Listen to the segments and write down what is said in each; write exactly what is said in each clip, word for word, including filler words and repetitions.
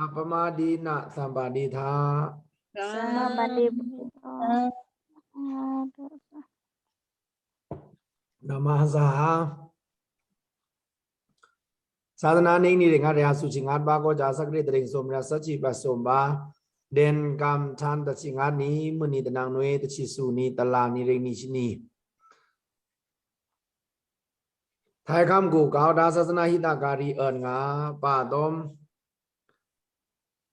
Appamādenasampādetha. Sampādetha. နမဟဇာဟါ။ သာသနာ့နှိပ်နံ တငါးရာစုချစ်ငါးပါး ကောကြာသက္ကရာဇ် တရ့င်စုံရ သတ်ချစ်ပတ်စုံပါ ဒဲန်ကမ်ထန်တချစ်ငါးနံ မုနီတနင်္ဂနွေ တချစ်သူနံ တလါနံ ရ့င်နံ ချစ်နံ ထိုင်ခမ်းကို ကောက်ဒါ သာသနာ့ဟိတकारी အွဉ်ငါ ပါတုံး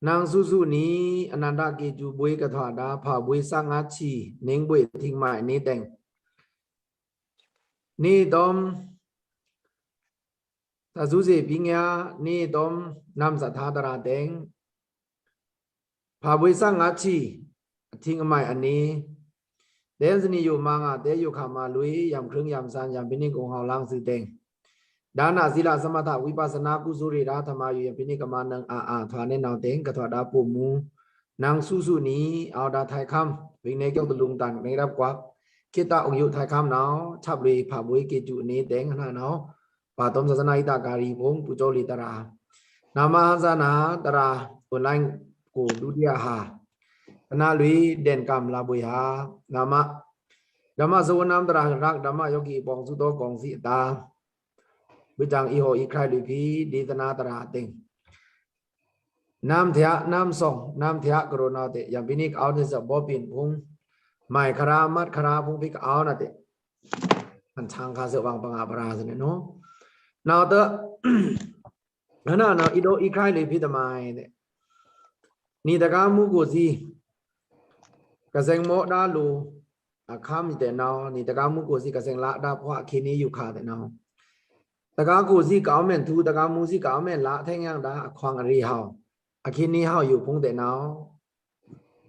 နင်စုစုနံ အနန္တကေတုဘွေကထွာဒါ ဖါဘွေသငါချီ နင်းဘွေထိင်မိုင်နံ တဲင် နံတုံး သစုစေ့ပညာ နံတုံး နမ်သထာတရာတဲင် ဖါဘွေသငါချီ အထိင်မိုင်အနံ တဲင်သနီယိုမါငါတဲယိုခါမါလွေ ယမ်ခရင်ယမ်သန် ယမ်ဖိနစ်ကိုင်ဟောင်လင်စုတဲင် ဒါန သီလ သမထ ဝိပဿနာ ကုသိုလ်ရေရာ ဓမ္မယု ယမ်ဖိနစ်ကမါနင်အာအာ ထွာနဲနောင်တဲင် ကထွာဒါပိုမူ နင်စုစုနံ အောက်ဒါထိုင်ခမ်း ဝိညာဉ်ကျောင်းတလူတန် နေရပ်ကွက် ခေတ်တအောင်ယုထိုင်ခမ်းနောင် ချပ်လွေဖါဘွေကေတုအနံ တဲင်ဟနာနောင် ပါတုံး သာသနာ့ဟိတकारीဖုံ ပူဇော်လီတရာ နမဟဇာနာတရာ onlineကို ဒုတိယဟါ တနွေလွေ ဒဲန်ကမ်လါဘွေဟါ နမ ဓမ္မစဝနမ်တရာ ရက ဓမ္မယောဂီပေါင်းစုသောကောင်စီအတား ဘုရားအီဟော်အီခရစ်လူဖီ ဒေသနာတရာအသင် နမ်ထျာ နမ်ဆောင် နမ်ထျာကရုဏာတဲ့ ယမ်ဖိနစ်ကအောက်ဒါ ဘောပင်ဖုံ မိုင်ခရာ မတ်ခရာဖုံဖိကအအောက်ဒါတဲ့ အန်ချန်ခါစဝမ်ပငါပရာစနေနော် နောက်တော့ ဟနာနော် အီဒိုအီခရစ်လူဖီတမိုင်တဲ့ နံတကာမူကိုစံ ကစဲင်မောဒါလို အခမ်းတဲ့နော် နံတကာမူကိုစံ ကစဲင်လဒါဖွားအခင်းနေယူခါတဲ့နော် တကာကိုစံ ကအောက်မဲန်သူ တကာမူစံ ကအောက်မဲန်လထဲင်ယံဒါ အခွန်အရေဟောင် အခင်းနေဟောင်ယူဖုံးတဲ့နော်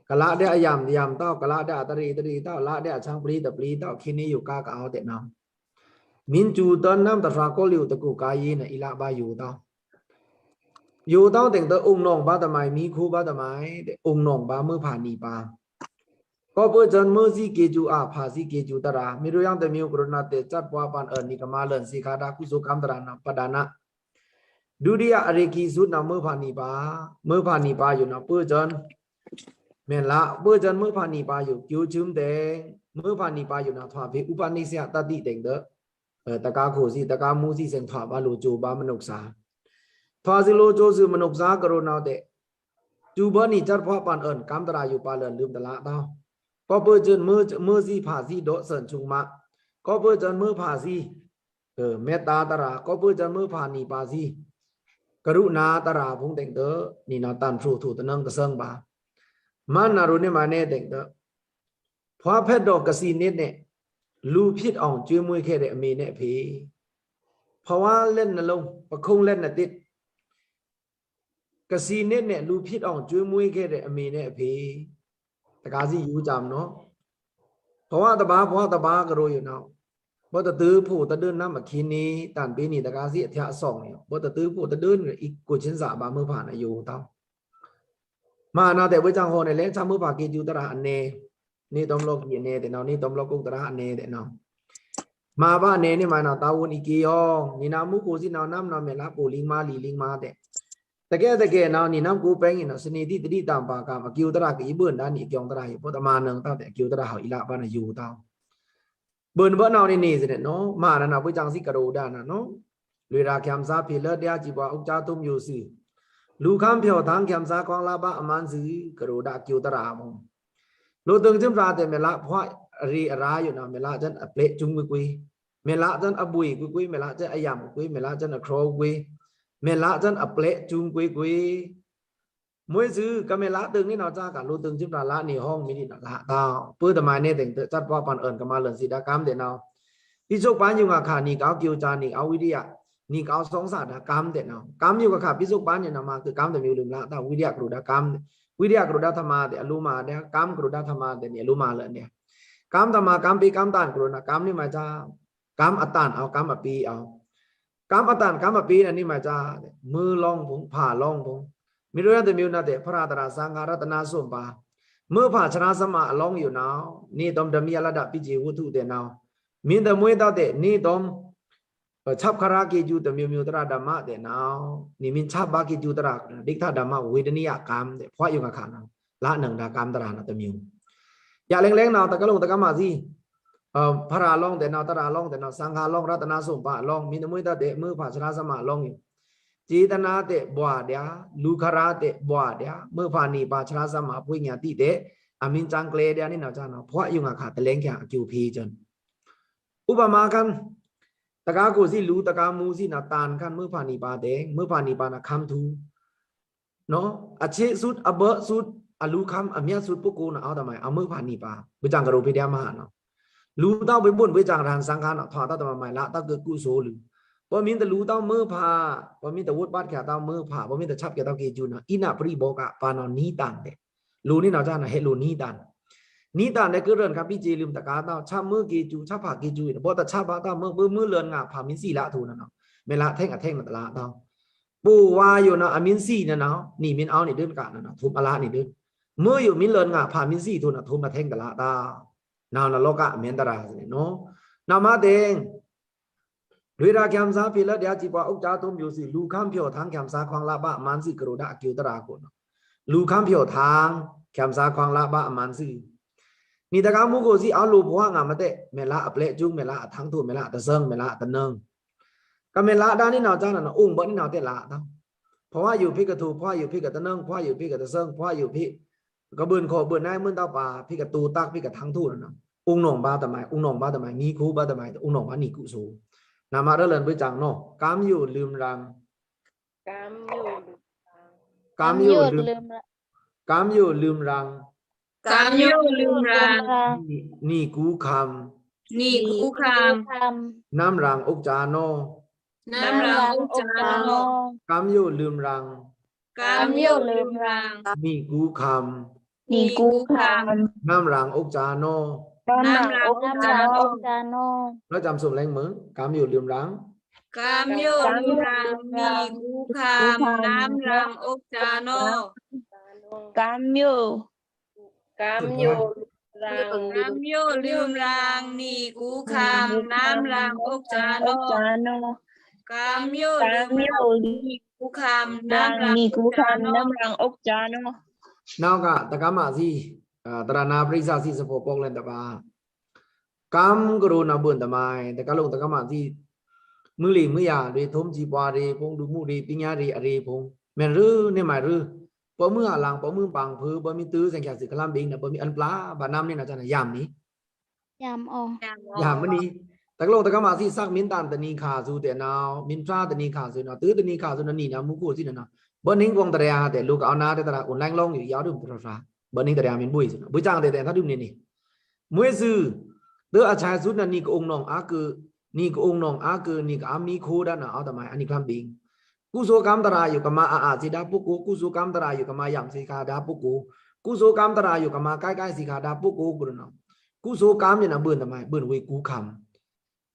ကလတဲ့အယမ်ယမ်တောက် ကလတဲ့အတရီတရီတောက် လတဲ့အချောင်းပျီတပျီတောက် ခင်းနေယူကားကအောက်တဲ့နော် မင်းကျူတန်း နမ်တရာကိုလျူတကူကာယီနအီလဘါယူတောက် ယူတောက်တဲ့ အုံနောင်ဘါတမိုင် မီးခိုးဘါတမိုင်တဲ့ အုံနောင်ဘါမွေးဖါနီပါ ကော့ပွေ့စွန် မွေးစည်းကေကျူအာ ဖါစည်းကေကျူတရာ မီးရိုးရိုင်းတစ်မျိုး ကရုဏာတဲ့ စပ်ပွားပန်အနီကမလန်စီခါဒါ ကုသိုလ်ကံတရာနာ ပဒါနာ ဒုတိယအရေကီးစုနာ မွေးဖါနီပါ မွေးဖါနီပါယူနာ ပွေ့စွန် မဲန်လ ပွေ့စွန် မွေးဖါနီပါယူ ကျိုးချွမ်တဲ့ မွေးဖါနီပါယူနာ ထွားဖေ ဥပနိស្សယတတိတဲ့ တကာကိုစံ တကာမူစံ စဲင်ထွားဘါလိုကျိုးဘါမနုဿာ ထွားစံလိုကျိုးစံ မနုဿာကရုဏာတဲ့ ကျူးဘါနီစပ်ပွားပန်အန် ကံတရာယူပါလန် လုမ်တလါတောက် ကော့ပွေ့စွန် မွေးစည်းဖါစည်းဒေါ်စွန်ချုံမ ကော့ပွေ့စွန် မွေးဖါစည်း မေတ္တာတရာ ကော့ပွေ့စွန် မွေးဖါနီပါစံ ကရုဏာတရာဖုံးတဲ့ နံနော် တန်ဖြိုးထူးတနင်္တစံပါ မန်နာရူနေမနဲ့တဲ့ ဖွားဖက်တော့ကစီနစ်နဲ့ လူဖြစ်အောင်ကျွေးမွေးခဲ့တဲ့အမေနဲ့အဖေ ဖဝါလက်နှလုံး ပခုံးလက်နှစ်သစ် ကစီနစ်နဲ့ လူဖြစ်အောင်ကျွေးမွေးခဲ့တဲ့အမေနဲ့အဖေ တကားစီယူကြမ်းနော် ဖဝါတဘါ ဖဝါတဘါကရိုယူနော် ဘိတတုဖို့တဒို့နမ်အခင်းနေ တန်ပေးနေ တကားစီအထျားအဆောင်နော် ဘိတတုဖို့တဒို့ အီကိုချင်းစာဘါမွေးဖါနာယူတောက် မနာတဲ့ ဝေးချောင်းဟော်နဲ့လဲ ချောင်းမွေးဖါကေကျူတရာအနေ နေတုံးလောကီးအနေတဲ့နော် နေတုံးလောကုတ်တရာအနေတဲ့နော် မဘါအနေနေမနော် တာဝန်အီကေယော နံနာမူကိုစံနော် နမ်နော် မဲလပိုလီမလီလီမတဲ့ တကယ်တကယ်နော် နံနမ်ကိုပဲငိနော် စနေတိတတိတံပါကံ အကျူတရာကအီဘွန်းဒါနံအကျူတရာဟီ ဘိတမနင်တောက်တဲ့ အကျူတရာဟီ အီလဘါနာယူတောက် ဘွန်းဘွန်းနော် နံနံစနေနော် မနနာ ဝေးချောင်းစီကရိုဒါနာနော် လွေရာခံစားဖေလဒျာကြီးပွား ဥက္ကဋ္ဌ သုံးမျိုးစု လူခမ်းဖြော်ထမ်း ခံစားကောင်းလှပအမှန်စု ကရိုဒါကျိုးတရာမွန် လိုတင်ချင်းပြတဲ့ မဲလဖွားအရေအရာယူနော် မဲလကျန်အပျဲ့ကျုံကွေးကွေး မဲလကျန်အဘွေကွေးကွေး မဲလကျန်အယမ်ကွေး မဲလကျန်အခရောကွေး မဲလကျန်အပျဲ့ကျုံကွေးကွေး မွေးစု ကမဲလတင်နေနော် ကြားကလိုတင်ချင်းပြလာနေဟောင်းမီးဒီနော် လာတောက် ပွေ့တမနဲ့တဲ့ စပ်ပွားပန်အန်ကမလန်စီဒါကံတဲ့နော် ပိစုတ်ပန်းယူငါခါ နံကောက်ကျိုးချာ နံကောက်ဝိရိယ နံကောက်ဆောင်စာဒါကံတဲ့နော် ကံယူကခါ ပိစုတ်ပန်းယူနော် မကံတမျိုးလုံးလာတောက် ဝိရိယကရိုဒါကံ ဝိရိယကရိုဒါဓမ္မတဲ့ အလိုမတဲ့ ကံကရိုဒါဓမ္မတဲ့ နံအလိုမလန်တဲ့ ကံဓမ္မ ကံပေး ကံတန်ကရိုနာ ကံနံမကြ ကံအတန်အောက် ကံအပေးအောက် ကံအတန် ကံအပေးနာနံမကြ မွေးလောင်းဖုံး ဖါလောင်းဖုံး မီးရိုးရိုင်းတစ်မျိုးနာတဲ့ ဖရာတရာ သံဃာရတနာစွန်ပါ မွေးဖါချရာသမားအလောင်းယူနော် နေတုံးဓမ္မီအလဒပိတ်စေဝတ္ထုတဲ့နော် မင်းသမွေးတောက်တဲ့ နေတုံး ချပ်ခရာကေကျူတမျိုးမျိုး သရၣ်ဓမ္မတဲ့နော် နီမ့ၢ်ချပ်ပါကေကျူသရၣ် ဒိဋ္ဌဓမ္မဝေဒနိယကံတဲ့ ဖှို့ယုံငါခါနော် လနင်ဒါကံသရၣ်နော်တမျိုး ယလဲင်လဲင်နော် တကလုံးတကမ္မစီ ဖရာလောင်းတဲ့နော် သရၣ်လောင်းတဲ့နော် သံဃာလောင်း ရတနာသုံးပါးလောင်း မင်းသမီးတတ်တဲ့ မွေးဖာဆရာစမလောင်းယူ စေတနာတဲ့ ဘွားဒျာ လူခရာတဲ့ ဘွားဒျာ မွေးဖာနေပါဆရာစမ ပွေညာတိတဲ့ အမင်းစံကျဲဒျာ နီနော်ကျနော် ဖှို့ယုံငါခါ တလဲင်ခံအကျိုးဖေးကျန် ဥပမာခန် တကားကိုယ်စီလူတကားမူစီနတန်ခန် မွေးဖာနေပါတဲ့ မွေးဖာနေပါနခမ်းထူ နော် အချစ်စု အဘတ်စု အလူခမ်း အမြတ်စုပုဂ္ဂိုလ်နော် အောက်တမိုင်း အမွေးဖာနေပါ ဘုရားကရိုးဖေးဒျာမဟာနော် လူတောင်းပွေပွန်ပွေစံရဟန်းသံဃာနော် ထွားတတ်တမမိုင်လ တတ်ကကုသိုလ်လူ ပမင်းတလူတောင်းမွေးဖာ ပမင်းတဝတ်ပတ်ခံတောင်းမွေးဖာ ပမင်းတချပ်ခံတောင်းကေကျူနော် အီနပရိဘောဂပါနော် နီးတန်တဲ့ လူနီနော်ကျနော် ဟဲလူနီးတန် နီးတန်တဲ့ ကရန်ခပ်ပြီး ကျေးလွန်တကားတောင်း ချပ်မွေးကေကျူ ချပ်ဖာကေကျူနော် ဘောတချပ်ပါတောင်းမွေး ဘွေးမွေးလန်ငါဖာမင်းစီလထိုးနော် မဲလထဲင်အထဲင်နော် တလါတောင်း ပူဝါယိုနော် အမင်းစီနော် နီမင်းအောင်းနီဒွိုင်ကနော် ထုံးအလါနီဒွိုင် မွေးယိုမင်းလန်ငါဖာမင်းစီထိုးနော် ထုံးအထဲင်တလါတောင်း နော်နော် လောကအမင်းတရာနော် နမတဲင် လွေရာခံစားဖေးလဒျာ ကြည်ပွားဥက္စာထုံးယိုစီ လူခမ်းဖြိုးထန်း ခံစားခွင့်လပါ မန်စီကရိုးဒအကျိုးတရာကိုနော် လူခမ်းဖြိုးထန်း ခံစားခွင့်လပါ မန်စီ နီတကားမူကိုစီ အလိုဘွားငါမတဲ့ မဲလအပလက်ကျုံ မဲလအထန်းထိုး မဲလအတစံ မဲလအတနင် ကမဲလဒါနီနော်ကျနော် အုံဘတ်နီနော်တဲ့လါတောင်း ဖှို့ယုံဖေးကထိုး ဖှို့ယုံဖေးကတနင် ဖှို့ယုံဖေးကတစံ ဖှို့ယုံဖေး ကဘွန်ခေါ်ဘွန်နိုင်မွန်တောင်းပါ ဖေးကထိုးတတ် ဖေးကထန်းထိုးနော် အုံနောင်ပါတမိုင်း အုံနောင်ပါတမိုင်း နီးခုပါတမိုင်း အုံနောင်ပါနီးကုသိုလ် နမရလန်ပွေစံနော် ကမ်းယိုလွံရန် ကမ်းယိုလွံ ကမ်းယိုလွံရန် ကမ်းယိုလွံရန် နီးကူခမ်း နီးကူခမ်း နမ်းရန်ဥက္စာနော် နမ်းရန်ဥက္စာနော် ကမ်းယိုလွံရန် ကမ်းယိုလွံရန် နီးကူခမ်း နီးကူခမ်း နမ်းရန်ဥက္စာနော် နမ်းရန်ဥက္စာနော် လောကမ်စုံလဲင်မွေး ကမ်းယိုလွံရန် ကမ်းယိုလွံရန် နီးကူခမ်း နမ်းရန်ဥက္စာနော် ကမ်းယို ကမ်းယိုလွံရန် ကမ်းယိုလွံရန် နီးကူခမ်း နမ်းရန်ဥက္စာနော် ကမ်းယိုလွံရန် နီးကူခမ်း နမ်းရန် နီးကူခမ်း နမ်းရန်ဥက္စာနော် နောက်ကတကမ္မစီ တရဏပရိစ္ဆာစီ စဖို့ပေါက်လန်တပါ ကမ်းကရိုးနော် ဘွန်တမိုင်း တကလုံးတကမ္မစီ မွေးလီမွေးရာ ရေထုံးကြည်ပွားရေဖုံး လူမှုရေ ပညာရေ အရေဖုံး မဲရူနေမိုင်ရူ ပမွေးအလင် ပမွေးပင်ဖု ပမွေးတိုးစံချာစီ ခလမ်ဘိင်းနော် ပမွေးအန်ပျာ ဘနမ်နီနော်ကျနော် ယမ်နီ ယမ်အီ ယမ်မနီ တကလုံးတကမ္မစီ စက်မင်းတန်တနီခါစုတဲ့နော် မင်းဖျားတနီခါစုနော် တိုးတနီခါစုနော် နီးနော် မူကိုစီနော် ဘနင်းကွန်တရယာတဲ့ လူကအနာတဲ့တရာ online လောင်းယူ ယဝ်ဒုံတရဖျား ဘနင်းတရယာမင်းဘွေစီနော် ဘွေစံတဲ့တဲ့ ထဒုံနေနီ မွေးစု တိုးအချာစုနော် နီးကအုံနောင်အါကနီးကအုံနောင်အါကနီးကအမီးခိုဒါနော် အောက်တမိုင်း အနီးခလမ်ဘိင်း ကုသိုလ်ကံသရၣ်ယိုကမ္မအာအာစီဒါပုဂ္ဂိုလ် ကုသိုလ်ကံသရၣ်ယိုကမ္မယမ်စီခါဒါပုဂ္ဂိုလ် ကုသိုလ်ကံသရၣ်ယိုကမ္မကိုက်ကိုက်စီခါဒါပုဂ္ဂိုလ်ကရနော် ကုသိုလ်ကံယနာဘွန်တမိုင်း ဘွန်ဝေကူခမ်း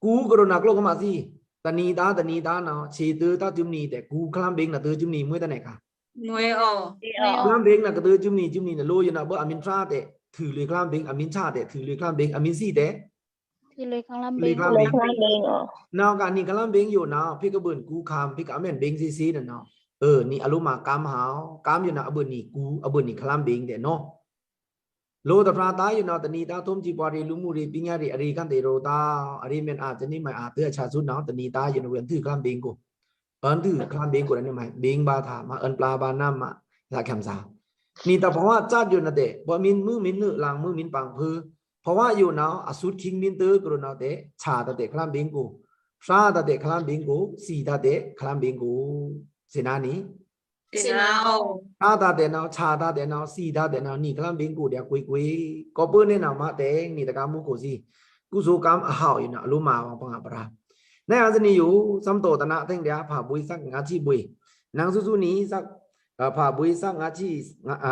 ကူကရနော် ကျိုးကမ္မစီ တနီဒါတနီဒါနော် ချေတိုးတတ်ကျုံနီတဲ့ ကူခလမ်ဘိင်းနော် တိုးကျုံနီ မွေးတနဲခါ မွေးအီ ခလမ်ဘိင်းနော် ကတိုးကျုံနီကျုံနီနော် လိုယနာဘွားအမင်းဖျားတဲ့ ထုလွေခလမ်ဘိင်း အမင်းချတဲ့ ထုလွေခလမ်ဘိင်း အမင်းစီတဲ့ ထုလွေခလမ်ဘိင်း ထုလွေခလမ်ဘိင်း နောက်ကနီးခလမ်ဘိင်းယိုနော် ဖေးကဘွန်ကူခမ်း ဖေးကအမဲန်ဘိင်းစီစီနော် အနီးအလိုမကမ်းဟော ကမ်းယိုနော် အဘွန်နီးကူ အဘွန်နီးခလမ်ဘိင်းတဲ့နော် လိုတဖျားဒါယိုနော် တနီဒါထုံးကြည်ပွားရေ လူမှုရေ ပညာရေ အရေခန်တေရိုဒါ အရေမဲန်အာ တနီမိုင်အာ တိုးအချာစုနော် တနီဒါယိုနော် ဝေန်ထုခလမ်ဘိင်းကို အန်ထုခလမ်ဘိင်းကိုဒါနီမိုင် ဘိင်းဘါထါမ အန်ပျာဘနမ်မ လခံစား နီးတဖှို့စတ်ယိုနော်တဲ့ ပမွေးမွေးမင်းနုလင် မွေးမင်းပင်ဖု ဖှို့ယိုနော် အစုတ်ခိင်းမင်းတိုးကရနော်တဲ့ ချာတတဲ့ခလမ်ဘိင်းကို ဖျားတတဲ့ခလမ်ဘိင်းကို စီတတဲ့ခလမ်ဘိင်းကို စနာနီ စနာအီ ဖျားတတဲ့နော် ချာတတဲ့နော် စီတတဲ့နော် နီးခလမ်ဘိင်းကိုဒျာကွေးကွေး ကီးပူၤနီနော် မတဲင်နီးတကမူကိုစီ ကုသိုလ်ကံအဟောက်ယိုနော် အလိုမဝပငါပရာ နဲအစနီယို သမ်တိုတနာထဲင်ဒျာ ဖာဘွေစက်ငါချီဘွေ နင်စုစုနီစက် ဖာဘွေစက်ငါချီ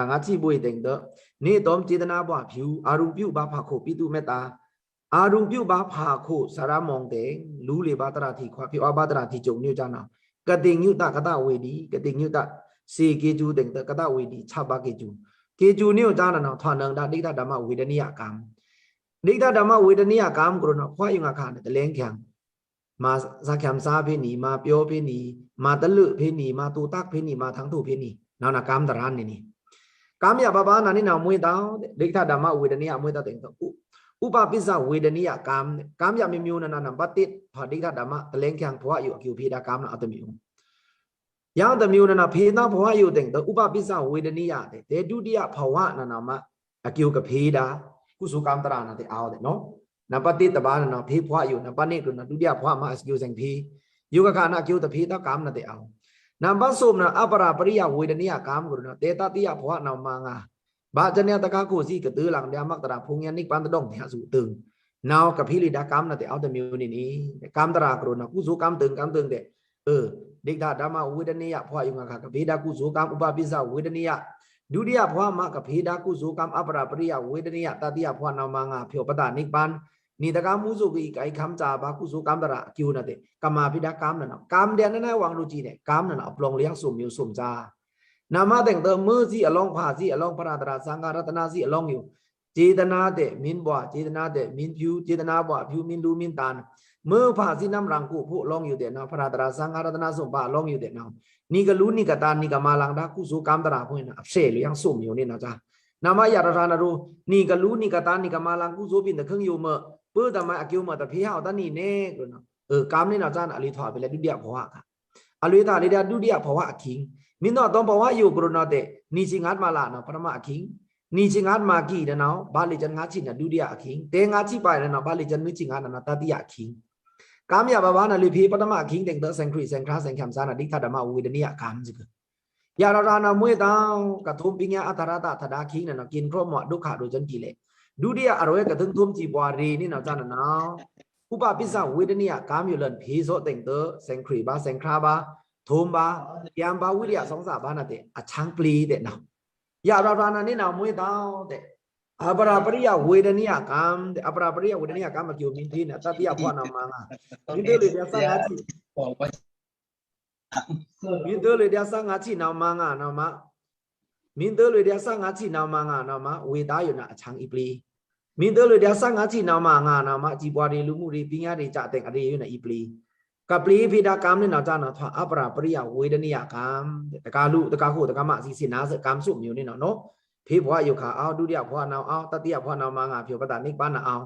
ငါချီဘွေတဲင်တ နေတော်စေတနာဘွားဖြူ အာရုံပြုပါ ဖာခို့ ပိတုမေတ္တာ အာရုံပြုပါ ဖာခို့ ဆရာမွန်တဲင် လူလေပါ သရၣ်ထီခွါ ဖြောပါ သရၣ်ထီကျုံနီယိုကျနော် ကတိညူတကတဝေဒီ ကတိညူတ စေကေကျူတဲင်တ ကတဝေဒီ ချပ်ပါကေကျူ ကေကျူနီယိုကျနော် ထွားနင်ဒါ ဒိဋ္ဌဓမ္မဝေဒနိယကံ ဒိဋ္ဌဓမ္မဝေဒနိယကံကရနော် ဖှို့ယုံငါခါနော် တလဲင်ခံ မၤသချံသာဖေႏနီၤ မၤပျောဖေႏနီၤ မၤတလွောက်ဖေႏနီၤ မၤတူတၢ်ဖေႏနီၤ မၤထင်ထိုင်ဖေႏနီၤ နဝ်နၤ ကမ်တရာန်နီၤနီၤ ကမ်ယပ်ပါပါနၤနီၤ နဝ်မွဲတောင်း ဒိတ်ထဓမ္မဝေဒနိယ မွဲတောင်း တဲင်တ ဥပ္ပပစ္စဝေဒနိယကမ် ကမ်ယပ်မွဲနၤနီၤ နံပါတ်တစ် ဖဲဒိတ်ထဓမ္မ တလဲင်ချၢင်ၽဝယူၢ် အကျိုးဖေႏဒါကမ်နၤ အတမွဲ ယင်းတမွဲနၤနီၤ ဖေႏနၤ ဖဝယူၢ် တဲင်တ ဥပ္ပပစ္စဝေဒနိယ တဲ ဒုတိယဘဝနၤနီၤမး အကျိုးကဖေႏဒါ ကုသိုလ်ကမ်တရာန်နၤ တဲ အဝ်တဲနီၤ နံပါတ်တစ်တပါနၤနီၤ ဖေႏဘဝယူၢ် နံပါတ်နှစ် ကရူၢ်နီၤ ဒုတိယဘဝမး အကျိုးစင်ဖေႏ ယိုကခါနၤ အကျိုးတဖေႏဒါကမ်နၤ တဲ အဝ် နံပါတ်သုံးနၤ အပ္ပရာပရိယဝေဒနိယကမ် ကရူၢ်နီၤ တဲ တတိယဘဝနၤမးငါ ဘၣ်စနဲတခါခိၣ်စံ ကတၢၢ်လင် ဒျားမၢၵ်ႈတြၢ် ဖုံညါ နိဗ္ဗာန် တဒွံၣ်ထျာစုတုမ် နဝ်ကဖေႏလေဒါကမ်နၤ တဲ အဝ်တမွဲနီၤနီၤ ကမ်တရာန် ကရူၢ်နီၤ ကုသိုလ်ကမ်တိူင် ကမ်တိူင် တဲ အဵု ဒိတ်ထဓမ္မဝေဒနိယ ဖဝယူၢ်ငါခါ ကဖေႏဒါကုသိုလ်ကမ် ဥပ္ပပစ္စဝေဒနိယ ဒုတိယဘဝမး ကဖေႏဒါကုသိုလ်ကမ် အပ္ပရာပရိယဝေဒနိယ တတိယဘဝနၤမးငါ ဖြောပါတ်တနိဗ္ဗာန် နီတကမ်မူစိုကီကအိုက်ခမ်းစာပါ ကုသိုလ်ကမ်တရာန် အကျိုးနၤ တဲ ကမၣ်ဖေႏဒါကမ်နၤနီၤ ကမ်ဒဲနၤနီၤ ဝွံလူကီနဲ ကမ်နၤနီၤ အပျော်လျံ သုမ်ယိုသုမ်စာ နမးတဲင်တ မွဲစံအလောင်း ဖှးစံအလောင်း ဖရတြၢ်သံဃရတြၢ်စံအလောင်းယို စေတနာ တဲ မီးဘွား စေတနာ တဲ မီးဖြူ စေတနာဘွားဖြူ မီးလူ မီးတန် မွဲဖှးစံနမ်းရင်ကိုၣ်ဖိအလောင်းယို တဲနီၤ ဖရတြၢ်သံဃရတြၢ်သုမ်ပာ်အလောင်းယို တဲနီၤ နီကလူနီကတၢၼ် နီကမၤလင်ဒါ ကုသိုလ်ကမ်တရာန် ဖိနီၤ အဖြော်လျံ သုမ်ယိုနီၤနီၤ နမးယပ်ရတာနရူ နီကလူနီကတၢၼ် နီကမၤလင် ကုသိုလ်ပင်တခင်းယိုမး ပၢတမးအကျိုးမး တဖေႏဟဝ်တနံၤနဲ ကရူၢ်နီၤ အဵု ကမ်နီၤနီၤ အလုၢ်ထီၣ်ဖေႏလဲ ဒုတိယဘဝခါ အလုၢ်ထီၣ်လေဒါ ဒုတိယဘဝအခံ မီးနီၣ်တွမ်ဘဝယို ကရူၢ်နီၤ တဲ နီဆံငတ်မးလးနီၤ ပထမအခံ နီဆံငတ်မးကီးနၤနီၤ ဘၣ်လီစၢ်ငတ်ဆံနၤ ဒုတိယအခံ တဲငတ်ဆံပၢႆနၤနီၤ ဘၣ်လီစၢ်နွံဆံငတ်နၤနီၤ တတိယအခံ ကမ်ယပ်ပါပါနၤ လုၢ်ဖေႏပထမအခံ တဲင်တ စင်ခရံာ် စင်ခရါ စင်ချၢမ်းစာနၤ ဒိတ်ထဓမ္မဝေဒနိယကမ်စ့ၢ်ကီး ယပ်ရတာနၤ မွဲတောင်း ကထုံးပညါ အထရတထဒါခံနၤနီၤ ကဵၼ်ခြောက်မွဲ ဒုက္ခ ဒို့စၼ်ကီးလဲ ဒုတိယအရွဲကထုံးထုံးစံးပှၤရေန့ၣ်နီၤ နဝ် ဥပ္ပပစ္စဝေဒနိယကမ်ယို လၢၼ်ဖေႏသော တဲင်တ စင်ခရံာ်ပါ စင်ခရါပါ ထုံးပါ ယမ်ပါ ဝိရိယ သွံသပါနၤ တဲ အချံပျီ တဲနီၤ ယပ်ရတာနၤနီၤ မွဲတောင်း တဲ အပ္ပရာပရိယဝေဒနိယကမ် တဲ အပ္ပရာပရိယဝေဒနိယကမ် အကျိုးမီးဖေႏနၤ တတိယဘဝနၤမးငါ မီးတၢ်လွေဒါသၢငါဆံ မီးတၢ်လွေဒါသၢငါဆံနဝ်မးငါနဝ်မး မီးတၢ်လွေဒါသၢငါဆံနဝ်မးငါနဝ်မး ဝေဒါယိုနၤ အချံအပျီ မီးတၢ်လွေဒါသၢငါဆံနဝ်မးငါနဝ်မး စံးပှၤရေ လူမှုရေ ပညါရေ စတင်အရေယိုနၤ အပျီ ကပျီဖေႏဒါကမ်နီၤနီၤ နဝ် ထွါ အပ္ပရာပရိယဝေဒနိယကမ် တကးလူ တကးခိၣ် တကးမးစံ စေတနာ စ့ၢ်ကမ်သုမ်ယိုနီၤနီၤ ဖေႏဘဝယိုခါအဝ် ဒုတိယဘဝနဝ်အဝ် တတိယဘဝနဝ်မးငါ ဖြောပါတ်တနိဗ္ဗာန်နဝ်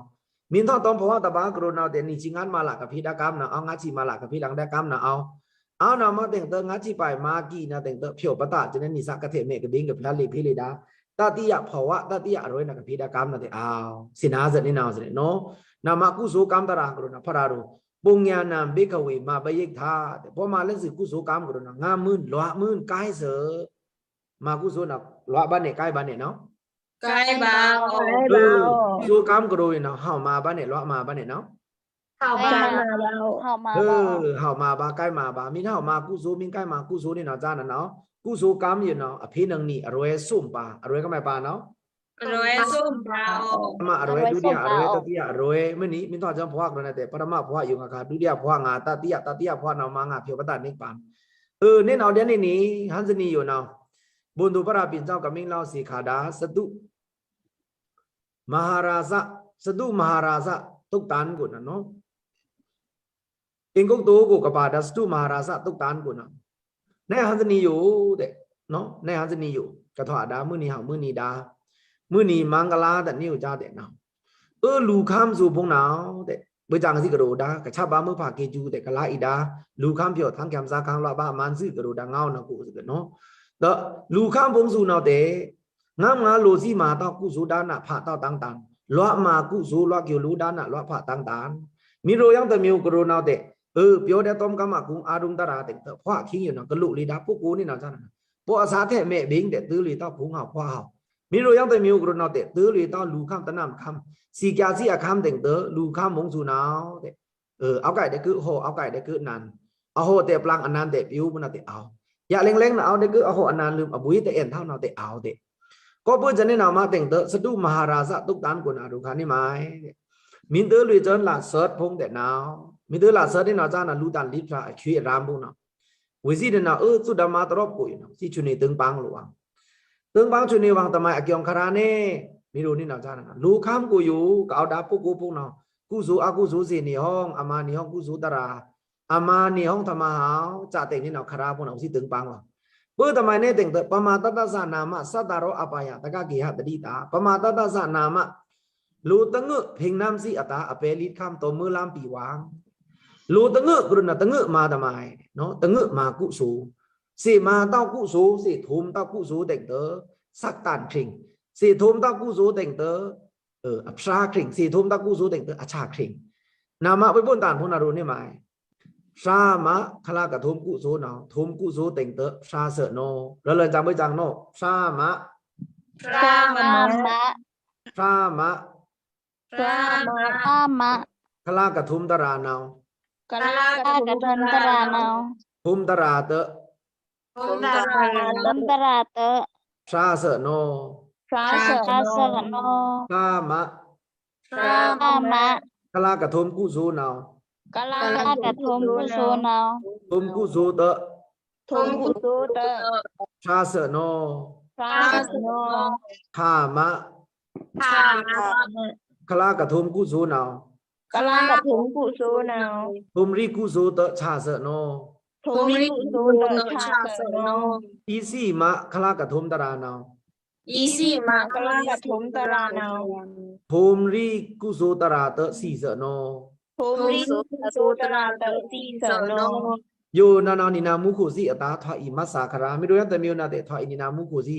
မီးနီၣ်တွမ်ဘဝတပါ ကရူၢ်နီၤ တဲ နီဆံငတ်မးလး ကဖေႏဒါကမ်နဝ် အဝ် ငတ်ဆံမးလး ကဖေႏလင်ဒါကမ်နဝ် အဝ်နဝ်မး တဲင်တ ငတ်ဆံပၢႆမးကီးနၤ တဲင်တ ဖြောပါတ်တ စံန့ၣ် နီသကထဲမဲကဘိင် ကဖျါလေဖေႏလေဒါ တတိယဘဝ တတိယအရွဲနၤ ကဖေႏဒါကမ်နၤ တဲ အဝ် စေတနာ စ့ၢ်နီၤနီၤ စ့ၢ်နီၤ နဝ်မး ကုသိုလ်ကမ်တရာန် ကရူၢ်နီၤ ဖရာရိၤ ပုညါနံ ဘိက္ခဝေ မပ္ပယိတ်္ထ တဲ ပောမၤလဲ့စ့ၢ် ကုသိုလ်ကမ် ကရူၢ်နီၤ ငါမွဲလွဲမွဲ ကိုက်စ့ၢ် မၤကုသိုလ်နၤ လွဲဘၣ်နဲ ကိုက်ဘၣ်နဲနီၤ ကိုက်ပါ ကုသိုလ်ကမ် ကရူၢ်နီၤ ဟဝ်မၤဘၣ်နဲ လွဲမၤဘၣ်နဲနီၤ ဟဝ်မၤဘၣ် ဟဝ်မၤဘၣ် ကိုက်မၤဘၣ် မီးဟဝ်မၤကုသိုလ် မီးကိုက်မၤကုသိုလ်နီၤနီၤ နဝ် ကုသိုလ်ကမ်ယိုနီၤ အဖေႏနံၤနီၤ အရွဲသုမ်ပါ အရွဲကမၣ်ပါနီၤ အရွဲသုမ်ပါ ပထမအရွဲ ဒုတိယအရွဲ တတိယအရွဲ မ့ၢ်နီၤ မီးနီၣ်တွမ်ဘဝ ကရူၢ်နီၤ တဲ ပထမဘဝယိုငါခါ ဒုတိယဘဝငါ တတိယ တတိယဘဝနဝ်မးငါ ဖြောပါတ်တနိဗ္ဗာန် အဵု နီၤနီၤ ဒဲန့ၣ်နီၤ ဟန်ဇနီးယိုနီၤ ဘိန္ဒူပရပျဉ်း ကမ့ၢ်လဝ်သေခါဒါ စတု မဟာရာဇ စတုမဟာရာဇ သုတ်တန်ကိုနီၤနီၤ အင်္ဂုတ္တကိုကပါဒါ စတုမဟာရာဇသုတ်တန်ကိုနီၤ နဲဟန်ဇနီးယို တဲ နဲဟန်ဇနီးယို ကထွါဒါ မုၢ်နံၤဟဝ် မုၢ်နံၤဒါ မုၢ်နံၤမင်္ဂလာ တနံၤယို ကၠါတဲနီၤ အဵု လူၤခမ်းသို့ဖုံးနဝ် တဲ ဘၣ်စံစံကရူၢ်ဒါ ကဆပ်ပါ မွဲဖးက့ၤစူၤ တဲ ကလါအီဒါ လူၤခမ်းဖြော သင်ချၢမ်းစာ ခမ်းလွဲဘၣ် မန်စံကရူၢ်ဒါ ငဝ်နကိးစ့ၢ်ကီးနီၤ ဒီး လူၤခမ်းဖုံးစူၤနဝ် တဲ ငမ်းငါးလိုစံမၤတဝ် ကုသိုလ်ဒါန ဖးတဝ်တင်းတၢၼ် လွဲမၤကုသိုလ် လွဲကဵုလိုဒါန လွဲဖးတင်းတၢၼ် မီးရိယင်တမံၤ ကရူၢ်နီၤ တဲ အဵု ပျော်ဒဲးတွမ်ကမၣ်ကုန်း အာရုံသရၣ် တဲင်တ ဖှးခံယိုနီၤ ကလူးလီဒါ ပုဂ္ဂိုလ်နီၤနီၤ ပောအသးထဲမဲဘိင် တဲ တၢ်လွေတဝ်ဖုံးဟဝ် ဖှးဟဝ် မီးရိယင်တမံၤ ကရူၢ်နီၤ တဲ တၢ်လွေတဝ်လူၤခမ်းတနမ်ခမ်း စံကၠၢစံအခမ်း တဲင်တ လူၤခမ်းဖုံးစူၤနဝ် တဲ အဵု အဝ်ကိုက်ဒဲးကု အဟော် အဝ်ကိုက်ဒဲးကုနၢၼ် အဟော်တဲပျၢင် အနၢၼ်တဲပျိုး ပူၤနီၤ တဲ အဝ် ယလဲင်လဲင်နဝ် ဒဲးကု အဟော်အနၢၼ်လိုမ် အဘှီးတအဲၣ်ထဝ်ၣ်နီၤ တဲ အဝ် တဲ ကီၢ်ပၢၢ်စ့ၢ်န့ၣ်နီၤ မး တဲင်တ စတုမဟာရာဇ သုတ်တန်ကိုနီၤ ရူခါန့ၣ်မး တဲ မီးတၢ်လွေစၢၢ်လၢသၢတ်ဖုံး တဲနီၤ မီးတၢ်လွေစၢၢ်န့ၣ်နီၤ စၢၢ်နီၤ လူတၢ်လံဖျါ အဆွေအရံဖုံးနီၤ ဝေစီဒနာ အဵု သုဒမါတရောပ်ကို ယိုနီၤ စံဆွေးနွေး တိမ်းပန်းလိုဝ် တိမ်းပန်းဆွေးနွေးဝ် တမံၤအကျိုးခါရၢန့ၣ် မီးရိန့ၣ်နီၤ စၢၢ်နီၤ လူၤခမ်းကိုယို ကအဝ်ဒါ ပုဂ္ဂိုလ်ဖုံးနီၤ ကုသိုလ်အကုသိုလ်သေနေဟောင်း အမၤနေဟောင်းကုသိုလ်တရာ အမၤနေဟောင်းတမဟောင်း စတဲ့နေနော် ခရာပုန်အောင်စီတင်ပန်းဝါ ပတမန်နဲ့တင်တဲ့ ပမတ္တသနာမ သတ္တရောအပါယ တကဂေဟတတိတာ ပမတ္တသနာမ လိုတငွေ့ဖင်နမ်းစီအတာ အပဲလိတ်ခမ်း တော်မွေးလမ်းပြီဝါ လိုတငွေ့ကရုဏာ တငွေ့မတမန်နော် တငွေ့မကုသိုလ် စေမတောက်ကုသိုလ် စေထုံတောက်ကုသိုလ်တင်တဲ့ စက်တန်ခရင် စေထုံတောက်ကုသိုလ်တင်တဲ့ အဖြာခရင် စေထုံတောက်ကုသိုလ်တင်တဲ့ အချာခရင် နာမဝိပုန်တန်ဖုန်အရုံနေမိုင် ဖြာမ ခလာကထုံကုသိုလ်နော် ထုံကုသိုလ်တင်တဲ့ ဖြာစ့နော် လလန်ကြံဘိုင်ကြံနော် ဖြာမ ဖြာမ ဖြာမ ဖြာမ ဖြာမ ခလာကထုံတရာနော် ခလာကထုံတရာနော် ထုံတရာတဲ့ ထုံတရာတဲ့ ထုံတရာတဲ့ ဖြာစ့နော် ဖြာစ့နော် ဖြာမ ဖြာမ ခလာကထုံကုသိုလ်နော် ခလာကထုံကုသိုလ်နော် ထုံကုသိုလ်တဲ့ ထုံကုသိုလ်တဲ့ ဖြာစ့နော် ဖြာစ့နော် ခါမ ခါမ ခလာကထုံကုသိုလ်နော် ခလာကထုံကုသိုလ်နော် ထုံရိကုသိုလ်တဲ့ ချာစ့နော် ထုံရိကုသိုလ်တဲ့ ချာစ့နော် အီစီမ ခလာကထုံတရာနော် အီစီမ ခလာကထုံတရာနော် ထုံရိကုသိုလ်တရာတဲ့ စီစ့နော် ထုံရိကုသိုလ်တရာတဲ့ စီစ့နော် ယိုနော်နော် နီနာမူခိၣ်စီအတာ ထွာအီမတ်စာခရာ မီးတို့ရန်တမီးနာတဲ့ ထွာအီနီနာမူခိၣ်စီ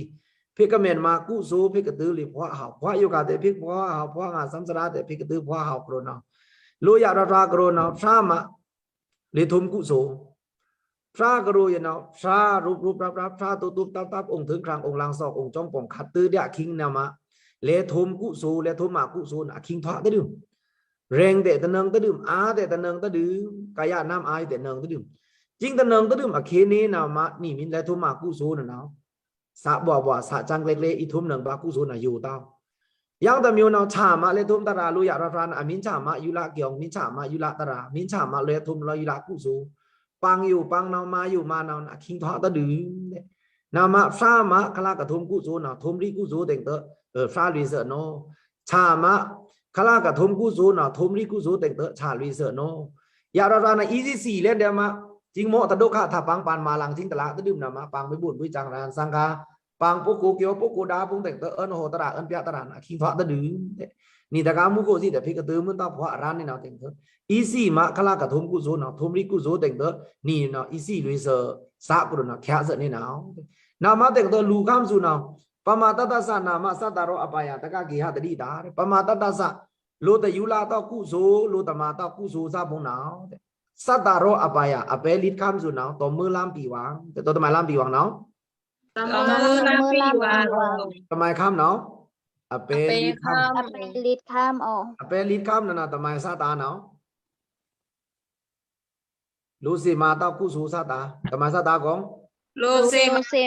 ဖေကမဲန်မကုသိုလ် ဖေကတုလေ ဘွားဟောက် ဘွားယိုကတဲ့ ဖေဘွားဟောက် ဘွားငါ စမ်းစရာတဲ့ ဖေကတု ဘွားဟောက် ကရုဏာ လိုယရထွာ ကရုဏာ ဖြာမ လေထုံကုသိုလ် ဖြာကရုဏာ ဖြာရုပ်ရုပ်ရပ်ရပ် ဖြာတုပ်တုပ်တပ်တပ် အိုင်ထိုင်ခရံာင် အိုင်လင်စောက် အိုင်ကျောင်းပွင် ခတ်တုဒျာခိင်းနာမ လေထုံကုသိုလ် လေထုံမကုသိုလ်နာ အခိင်းထွာတဒုမ် ရဲင်တဲ့တနင်တဒုမ် အားတဲ့တနင်တဒုမ် ကာယနာမ် အားတဲ့တနင်တဒုမ် ကျင်းတနင်တဒုမ် အခေနေနာမ နီမင်း လေထုံမကုသိုလ်နာနော် စဘွားဘွား စချံကလဲကလဲ အီထုံနင်ဘွားကုသိုလ်နာ ယိုတောင်း ယန်တမီးနော် ချာမ လေထုံတရာ လိုယရထွာနာ အမင်းချာမ ယူလကီုင် မင်းချာမ ယူလတရာ မင်းချာမ လေထုံ လေယူလကုသိုလ် ပင်ယို ပင်နော် မါယို မါနော် အခိင်းထွာတဒုမ် နာမ ဖြာမ ခလာကထုံကုသိုလ်နော် ထုံရိကုသိုလ်တင်တဲ့ ဖြာလွေစ့နော် ချာမ ခလာကထုံကုသိုလ်နော် ထုံရိကုသိုလ်တင်တဲ့ ချာလွေစ့နော် ယရထွာနာ အီစီစီလဲတဲ့မ ကျင်းမော့တဒုက္ခ ထပင်ပန်မလင်ကျင်းတလတဒုမ်နာမ ပင်မီးဘုံဘုံစံရန်စံခါ ပင်ပုဂ္ဂိုလ် ကီုပုဂ္ဂိုလ်ဒါဖုံတင်တဲ့ အနဟောတရာ အနပြတရာနာ အခိင်းထွာတဒုမ် နီတကါမူခိၣ်စီတဲ့ ဖေကတုမွန်းတဘွားအရန်နေနော်တင်တဲ့ အီစီမ ခလာကထုံကုသိုလ်နော် ထုံရိကုသိုလ်တင်တဲ့ နီနော် အီစီလွေစ့ စကရုဏာ ချာစ့နေနော် နာမတင်တဲ့ လူခမ်းစုနော် ပမတ္တသနာမ သတ္တရောအပါယ တကဂေဟတတိတာ ပမတ္တသ လိုတယူလတော့ကုသိုလ် လိုတမတော့ကုသိုလ်စဘုံနော် သတ္တရောအပါယ အပဲလိတ်ခမ်းစုနော် တော်မွေးလမ်းပြီဝါ တဲ့ တော်တမန်လမ်းပြီဝါနော် တမန်လမ်းပြီဝါ တမန်ခမ်းနော် အပဲလိတ်ခမ်း အပဲလိတ်ခမ်း အော် အပဲလိတ်ခမ်းနော် တမန်စတာနော် လိုစေမတောက်ကုသိုလ်စတာ တမန်စတာကော လိုစေ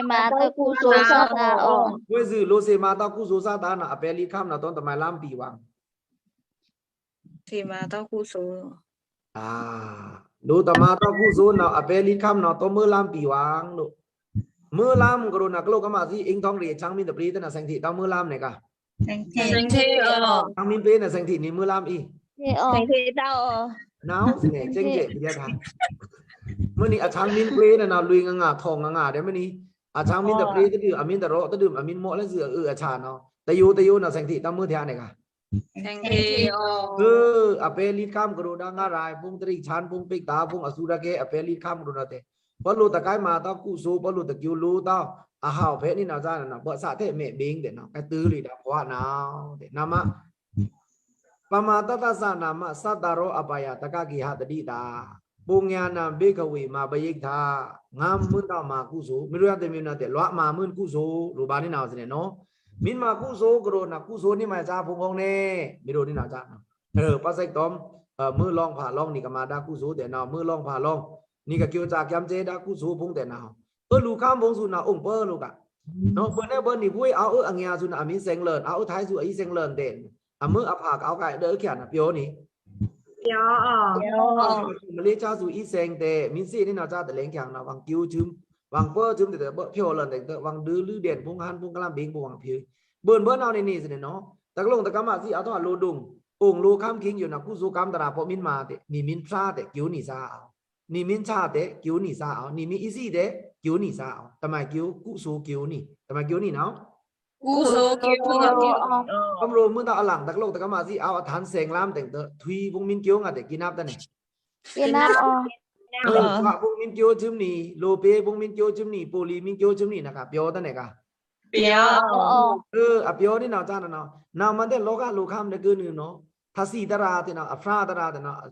မတောက်ကုသိုလ်စတာ အော် ဝေစု လိုစေမတောက်ကုသိုလ်စတာနော် အပဲလိတ်ခမ်းနော် တွန်းတမန်လမ်းပြီဝါ စေမတောက်ကုသိုလ် အာ လိုတမတော့ကုသိုလ်နော် အပဲလိတ်ခမ်းနော် တွန်းမွေးလမ်းပြီဝါလို့ မွေးလမ်းကရုဏာ ကလုကမ္မစီ အိမ်ထောင်ရေး ချောင်းမင်းတပရီတနာ စံထီ တွန်းမွေးလမ်းနေက စံထီ အော် ချောင်းမင်းပရီနာ စံထီ နီမွေးလမ်းအီ စံထီ အော် နော် စံထီ ကျင်းကျက် ဒီးထား မွေးနီ အချောင်းမင်းပရီနာနော် လွေငငါ ထောင်ငငါ ဒီးမွေးနီ အချောင်းမင်းတပရီတဒုမ် အမင်းတရောတဒုမ် အမင်းမော့လဲစု အအချာနော် တယိုတယိုနော် စံထီ တွန်းမွေးထျားနေက စံထီ အော် အပဲလိတ်ခမ်းကရုဏာ ငါးပါးဖုံ တိရိစ္ဆာန်ဖုံ ပိက်တာဖုံ အစုရကဲ အပဲလိတ်ခမ်းကရုဏာတဲ့ ပလိုတကိုင်းမတော့ကုသိုလ် ပလိုတကျိုးလိုတော့ အဟောက်ဖဲနေနော် စတာနော် ပစတဲ့ မဲဘင်းတဲ့နော် ကတုလေဒါဘွားနော် တဲ့ နာမ ပမတ္တသနာမ သတ္တရောအပါယ တကဂေဟတတိတာ ပုညနာဘိက္ခဝေ မဟာပယိတ်္ထ ငမ်းမွန်းတမန်ကုသိုလ် မီးတို့ရန်တမီးနာတဲ့ လွားမန်မွန်းကုသိုလ် ရူပါနေနော် စနေနော် မင်းမကုသိုလ်ကရုဏာ ကုသိုလ်နီမစဖုံဖုံနေ မီးတို့နီနော် စတာနော် အဲ ပစက်တွမ် အဲ မွေးလောင်းဖါလောင်း နီကမဒါကုသိုလ်တဲ့နော် မွေးလောင်းဖါလောင်း နီကကျိုးစကံစဲဒါကုသိုလ်ဖုံတဲ့နော် အဲ လူခမ်းဖုံစုနော် အိုင်ပၢလူက နော် ပၢနဲပၢနီ ဘွေအဝ် အဲ အငါစုနော် အမင်းစဲင်လန် အဝ် အဲ ထိုင်းစု အီစဲင်လန်တဲ့ အမွေးအဖါကဝ်ကဲ ဒီး အဲ ချာနော် ပြောနီ ပြော မလေးရှားစု အီစဲင်တဲ့ မင်းစဲနီနော် စတလဲင်ချာနော် ဝင်ကျိုးချုမ် ဝင်ပၢချုမ်တဲ့ ပြောလန်တဲ့ ဝင်ဒုလူဒဲန် ဖုံဟန် ဖုံကလမ်ဘိင် ဖုံဝင်ဖြေ ဘိုင်ဘိုင်နော် နီနီ စနေနော် တကလုတကမ္မစီ အထောက်အလိုဒုံ အိုင်လိုႏခမ်း ခင်ႏယိုနာ ကုသိုလ်ႏကမ်းတရာႏ ပော့မင်းမာတဲ့ နီမင်းဖြားတဲ့ ကီုနီသာႏ၊ နီမင်းချားတဲ့ ကီုနီသာႏ၊ နီမင်းအီဇီးတဲ့ ကီုနီသာႏ။ တမန်ကီု ကုသိုလ်ႏကီုနီ၊ တမန်ကီုနီနော်။ ကုသိုလ်ႏကီုနီ။ အမရို မွဲတအလင် တကလုတ်တကမ္မဇီ အဝထန်စဲင်လမ်းတဲ့ ထွီဘုံမင်းကီုငါတဲ့ ကီနပ်တနဲ။ ကီနပ်အော်။ ဘုံမင်းကီုချွမ်နီ၊ လိုပေဘုံမင်းကီုချွမ်နီ၊ ပိုလီမင်းကီုချွမ်နီနက ပြောတနဲက။ ပြော။ အပြောနီနော် ကျနော်နော်။ နဝ်မန်တဲ့ လောကလိုႏခမ်းတဲ့ ကီုနီနော်။ ထစီတရာတဲ့နော်၊ အဖြားတရာတဲ့နော်၊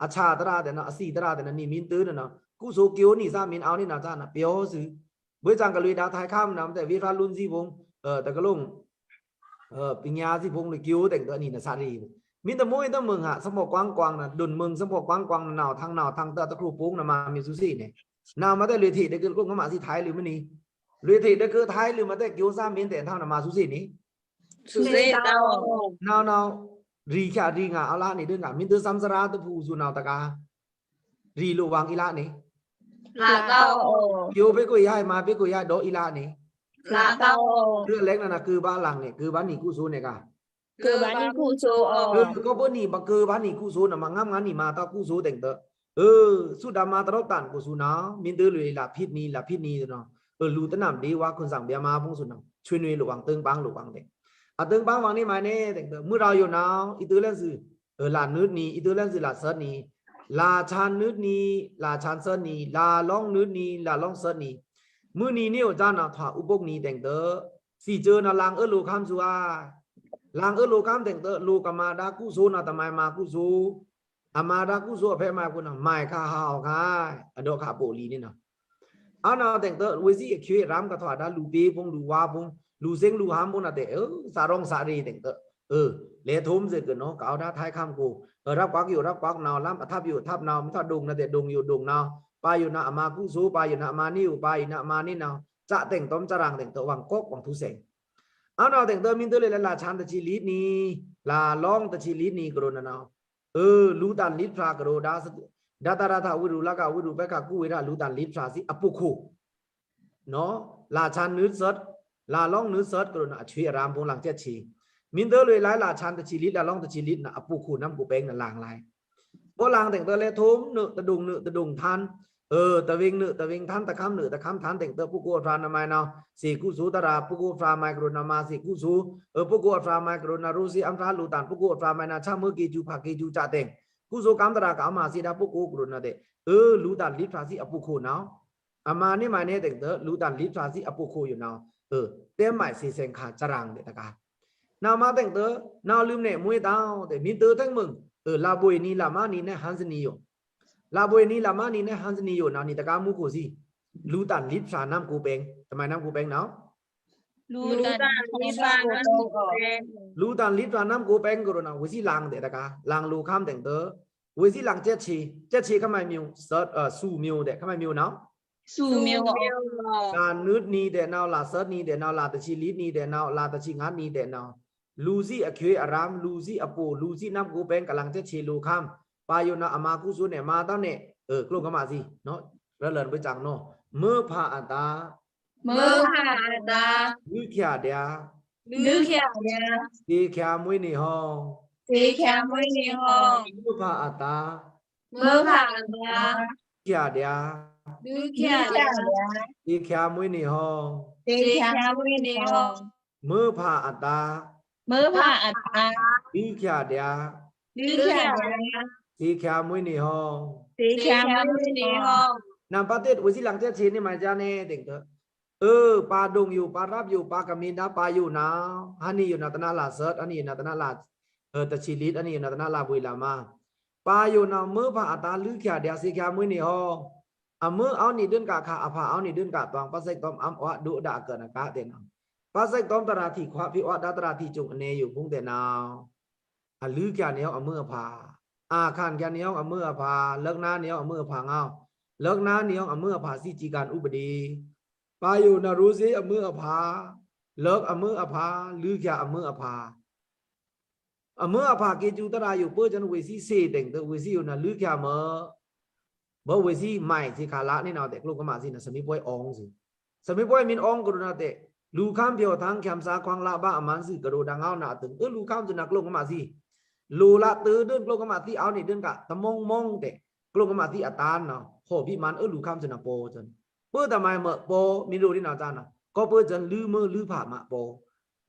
အချားတရာတဲ့နော်၊ အစီတရာတဲ့နော်၊ နီမင်းတနဲနော်။ ကုသိုလ်ႏကီုနီသာ မင်းအဝ်နီနော် ကျနော်နော်။ ပြောစု ဘွဲ့စံကလွေဒါ ထိုင်ခမ်းနမ်တဲ့ဝေဖလွန်ဇီဘုံ တကလုတ် ပညာဇီဘုံလိုကီုတဲ့ အနီနစရီ။ မင်းတမွဲတမွဲငါ စမောကွင်ကွင်န ဒုံမွဲစမောကွင်ကွင်န နဝ်ထင်နဝ်ထင် တတခရုပုံနမမီစုစီနဲ။ နဝ်မန်တဲ့ လွေထေတဲ့ကလုတ်ကမ္မဇီ ထိုင်လိုမနီ။ လွေထေတဲ့ကလုတ် ထိုင်လိုမန်တဲ့ ကီုသာမင်းတဲ့ ထောင်နမစုစီနဲ။ စုစီတောင်း။ နဝ်နဝ် ရီချာရီငါအလါနီဒုံက မင်းတစံစရာတဖူစုနဝ်တကါ ရီလိုဝ်င်အီလါနီ။ လါကောက်။ ကီုပေကွေယိုင် မႃးပေကွေယိုင် ဒေါ်အီလါနီ။ လါကောက်။ ကီုအလင်းနန ကီုဘၣ်လင်နီ ကီုဘၣ်နီကုသိုလ်နဲက။ ကီုဘၣ်နီကုသိုလ်အော်။ ကီုဘၣ်နီ ကီုဘၣ်နီကုသိုလ်နမ ငမ်းငါနီမၤတကုသိုလ်တဲ့။ အဲ သုဒမတရုပ်တန်ကုသိုလ်နဝ် မင်းတလွေလဖိတ်နီ လဖိတ်နီနော်။ အဲ လူတနမ်ဒေဝခွန်ဆောင်ဗျာမဘုံစုနော်။ ဆွေနွေလိုဝ်င် တိုင်ပင်းလိုဝ်င်တဲ့။ အတိုင်ပင်းဝ်င်နီမနဲတဲ့။ မွဲရဝ်ယိုနော် အီတလန်စု အဲ လနွတ်နီ အီတလန်စု လသတ်နီ လချန်နွတ်နီ လချန်သတ်နီ လလောင်နွတ်နီ လလောင်သတ်နီ။ မွဲနီနီအိုကျနော် ထွာဥပုပ်နီတဲ့။ စီကျိုနလင်အီလိုခမ်းစုအာ လင်အီလိုခမ်းတဲ့။ လိုကမဒါကုသိုလ်န တမန်မၤကုသိုလ် အမဒါကုသိုလ်အဖဲမၤကုသိုလ်န မၤခါဟောက်ခါ အဒေါ်ခါပိုလီနီနော်။ အဝ်နဝ်တဲ့ ဝေဇီအချွေအရမ်ကထွာဒါ လူပေဘုံ လူဝါဘုံ လူစင်းလူဟမ်းဘုံနတဲ့။ အဲ စရောင်စရီတဲ့။ အဲ လဲထုံးစေကနော် ကဝ်ဒါထိုင်ခမ်းကို အဲ ရပ်ကွက်ယိုရပ်ကွက်နဝ် လမ်းအထပ်ယိုအထပ်နဝ် မီးထဒုံနတဲ့ ဒုံယိုဒုံနဝ် ပါယိုနအမၤကုသိုလ် ပါယိုနအမၤနီအို ပါယိုနအမၤနီနဝ် စတဲ့ တွမ်စရန်တဲ့။ ဝ်င်ကောက်ဝ်င်ထူစဲင် အဝ်နဝ်တဲ့ မင်းတလွေလချန်တချီလီနီ လလောင်တချီလီနီကရုနနဝ် အဲ လူတန်လီဖျာကရုဒါ ဒတရထဝိရူလကဝိရူပက္ခကုဝေဒလူတန်လီဖျာစီအပုခို နော်။ လချန်နွတ်သတ် လလောင်နွတ်သတ်ကရုန အဆွေအရမ်ဘုံလင်ကျက်ချီ မင်းတလွေလချန်တချီလီ လလောင်တချီလီန အပုခိုနမ်ကူပဲင်းနလင်လၢ် ပောလင်တဲ့ လဲထုံးနုတဒုံနုတဒုံထန် အဲ တဝင်းနုတဝင်းထန် တခမ်းနုတခမ်းထန်တဲ့။ ပုဂ္ဂိုလ်အဖျာနမၤနဝ် စေကုသိုလ်တရာ ပုဂ္ဂိုလ်အဖျာမၤကရုနမၤစေကုသိုလ် အဲ ပုဂ္ဂိုလ်အဖျာမၤကရုန ရိုသေအဖျာလူတန် ပုဂ္ဂိုလ်အဖျာမၤနဝ် ချမ်းသာကီု ဖာ်ကီုစတဲ့ ကုသိုလ်ကမ်တရာကအမၤစီဒါ ပုဂ္ဂိုလ်ကရုနတဲ့။ အဲ လူတန်လီဖျာစီအပုခိုနဝ် အမၤနီမၤနဲတဲ့ လူတန်လီဖျာစီအပုခိုယိုနဝ် အဲ တဲမၤစီစဲင်ခါစရန်တဲ့တကါ နဝ်မၤတဲ့ နဝ်လိုမ်းနဲမွဲတဝ်တဲ့ မင်းတထင်းမုင် အဲ လဘွေနီလမနီနဲဟန်စနီယို လဘွေနီလမနီနဲဟန်စနီယိုနဝ် နီတကါမူခိုစီ လူတန်လီဖျာနမ်ကူပဲင်း တမန်နမ်ကူပဲင်းနဝ် လူတန်လီဖျာနမ်ကူပဲင်း လူတန်လီဖျာနမ်ကူပဲင်းကရုနဝ် ဝေဇီလင်တဲ့တကါ လင်လိုခမ်းတဲ့ ဝေဇီလင်ကျက်ချီ ကျက်ချီခမၤမီု အဲ ဆူမီုတဲ့ ခမၤမီုနဝ် ဆူမီု လနွတ်နီတဲ့နဝ် လသတ်နီတဲ့နဝ် လတချီလီနီတဲ့နဝ် လတချီငတ်နီတဲ့နဝ် လူစီအချွေအရမ် လူစီအပု လူစီနမ်ကူပဲင်းကလင်ကျက်ချီလိုခမ်း ပါယိုနဝ်အမၤကုသိုလ်နဲ မၤတဝ်နဲ အဲ ကလုတ်ကမ္မဇီနော် ရလန်ဘွဲ့စံနော် မွဲဖာအတာ မွဲဖာအတာ လွိုက်ချာဒျာ လွိုက်ချာဒျာ သေချာမွေးနေ့ဟော သေချာမွေးနေ့ဟော မွဲဖာအတာ မွဲဖာအတာ လွိုက်ချာဒျာ လွိုက်ချာဒျာ သေချာမွေးနေ့ဟော သေချာမွေးနေ့ဟော မွဲဖာအတာ မွဲဖာအတာ လွိုက်ချာဒျာ လွိုက်ချာဒျာ သေချာမွေးနေ့ဟော သေချာမွေးနေ့ဟော နမ်ပါတစ် ဝေဇီလင်ကျက်ချီနီမၤစီနဲတဲ့ အဲ ပါဒုံယို ပါရပ်ယို ပါကမံဒါ ပါယိုနဝ် ဟန်နီယိုနဝ်တနဝ်လသတ် ဟန်နီယိုနဝ်တနဝ်လ အဲ တချီလီ ဟန်နီယိုနဝ်တနဝ်လဘွေလမ ပါယိုနဝ် မွဲဖာအတာ လွိုက်ချာဒျာ သေချာမွေးနေ့ဟော အမွဲအဝ်နီဒုံကခါ အဖာအဝ်နီဒုံကတွင် ပစိတ်တွမ်အမ်အဝ်ဒုဒါကနကတဲ့နဝ် ပစိတ်တွမ်တရာထီခွါ ဖီအဝ်ဒါတရာထီကျုံအနဲယိုဖုံးတဲ့နဝ် အလွိုက်ချာနီယိုင်အမွဲအဖာ အခန်ချာနီယိုင်အမွဲအဖာ လကနာနီယိုင်အမွဲအဖာငဝ် လကနာနီယိုင်အမွဲအဖာစီ စည်းကမ်းဥပဒေ ပါယိုနဝ် ရိုသေအမွဲအဖာ လကအမွဲအဖာ လွိုက်ချာအမွဲအဖာ အမွဲအဖာကီုတရာယို ပႃးစံဝေဇီသေတဲ့ ဝေဇီယိုနဝ် လွိုက်ချာမွဲ ဘဝေဇီမီုသေခါလါနီနဝ်တဲ့ ကလုတ်ကမ္မဇီန သမီးပွေအီုံးစီ သမီးပွေမင်းအီုံးကရုနဝ်တဲ့ လူခမ်းဖျော်ထန်း ချမ်းသာခွန်လဘအမန်စီကရုဒါငဝ်နဝ်အတုံ အဲ လူခမ်းစုနကလုတ်ကမ္မဇီ လိုꩻလꩻတွေဒိုင် ကျိုကမသီးအဝ်ႏနေဒိုင်က တမွင်မွင်တဲ့ ကျိုကမသီးအတန်းနော် ဟောဗိမာန် အလွူခမ်းစွန်နော် ပေါ်စွန် ပႂ်တမုဲင်မွဲ ပေါ်မီးလိုꩻနေနော် ကၠါနော် ကီုပူႏစွန် လိုꩻမွဲလိုꩻဖါမွဲ ပေါ်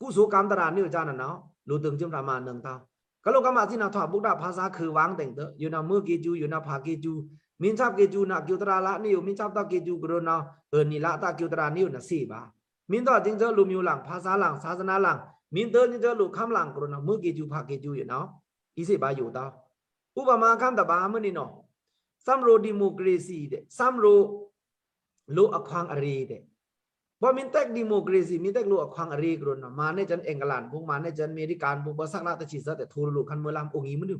ကုသိုလ်ကံတရာႏနေနော် ကၠါနော် လိုꩻတိုင်ႏစွန် ဖျာမွဲနွောင်ႏတဝ်း ကလုးကမသီးနော် ထွာဗုဒ္ဓဘာသာခွေဝွင်တဲ့ ယိုနမွဲကေကျူ ယိုနဖါကေကျူ မီးထွာကေကျူနော် ကျိုတရာႏလပ်နေယို မီးထွာတကေကျူကရုနော် အနီလပ်တကေကျူတရာႏနေယိုနော် သေဗာ မီးထွာကျိုင်ကျိုလိုꩻမျိုးလင် ဘာသာလင် သာသနာလင် မီးထွာကျိုင်ကျိုလိုꩻခမ်းလင်ကရုနော် မွဲကေကျူဖါကေကျူယိုနော် အီသေဗာယိုတဝ်း ဥပမာခမ်းတဗာႏမွဲနေနော် သမ်ရိုဒီမိုကရေစီတဲ့ သမ်ရိုလိုအခွင့်အရေးတဲ့ ပောမီးတဲ့ဒီမိုကရေစီ မီးတဲ့လိုအခွင့်အရေးကရုနော် မန်နေကျန်အင်္ဂလန်ပုန် မန်နေကျန်အမေရိကန်ပုန် ဘဆက်လတချီစတဲ့ ထိုလိုလိုခမ်းမွဲလမ်းအိုင်အီမွဲနု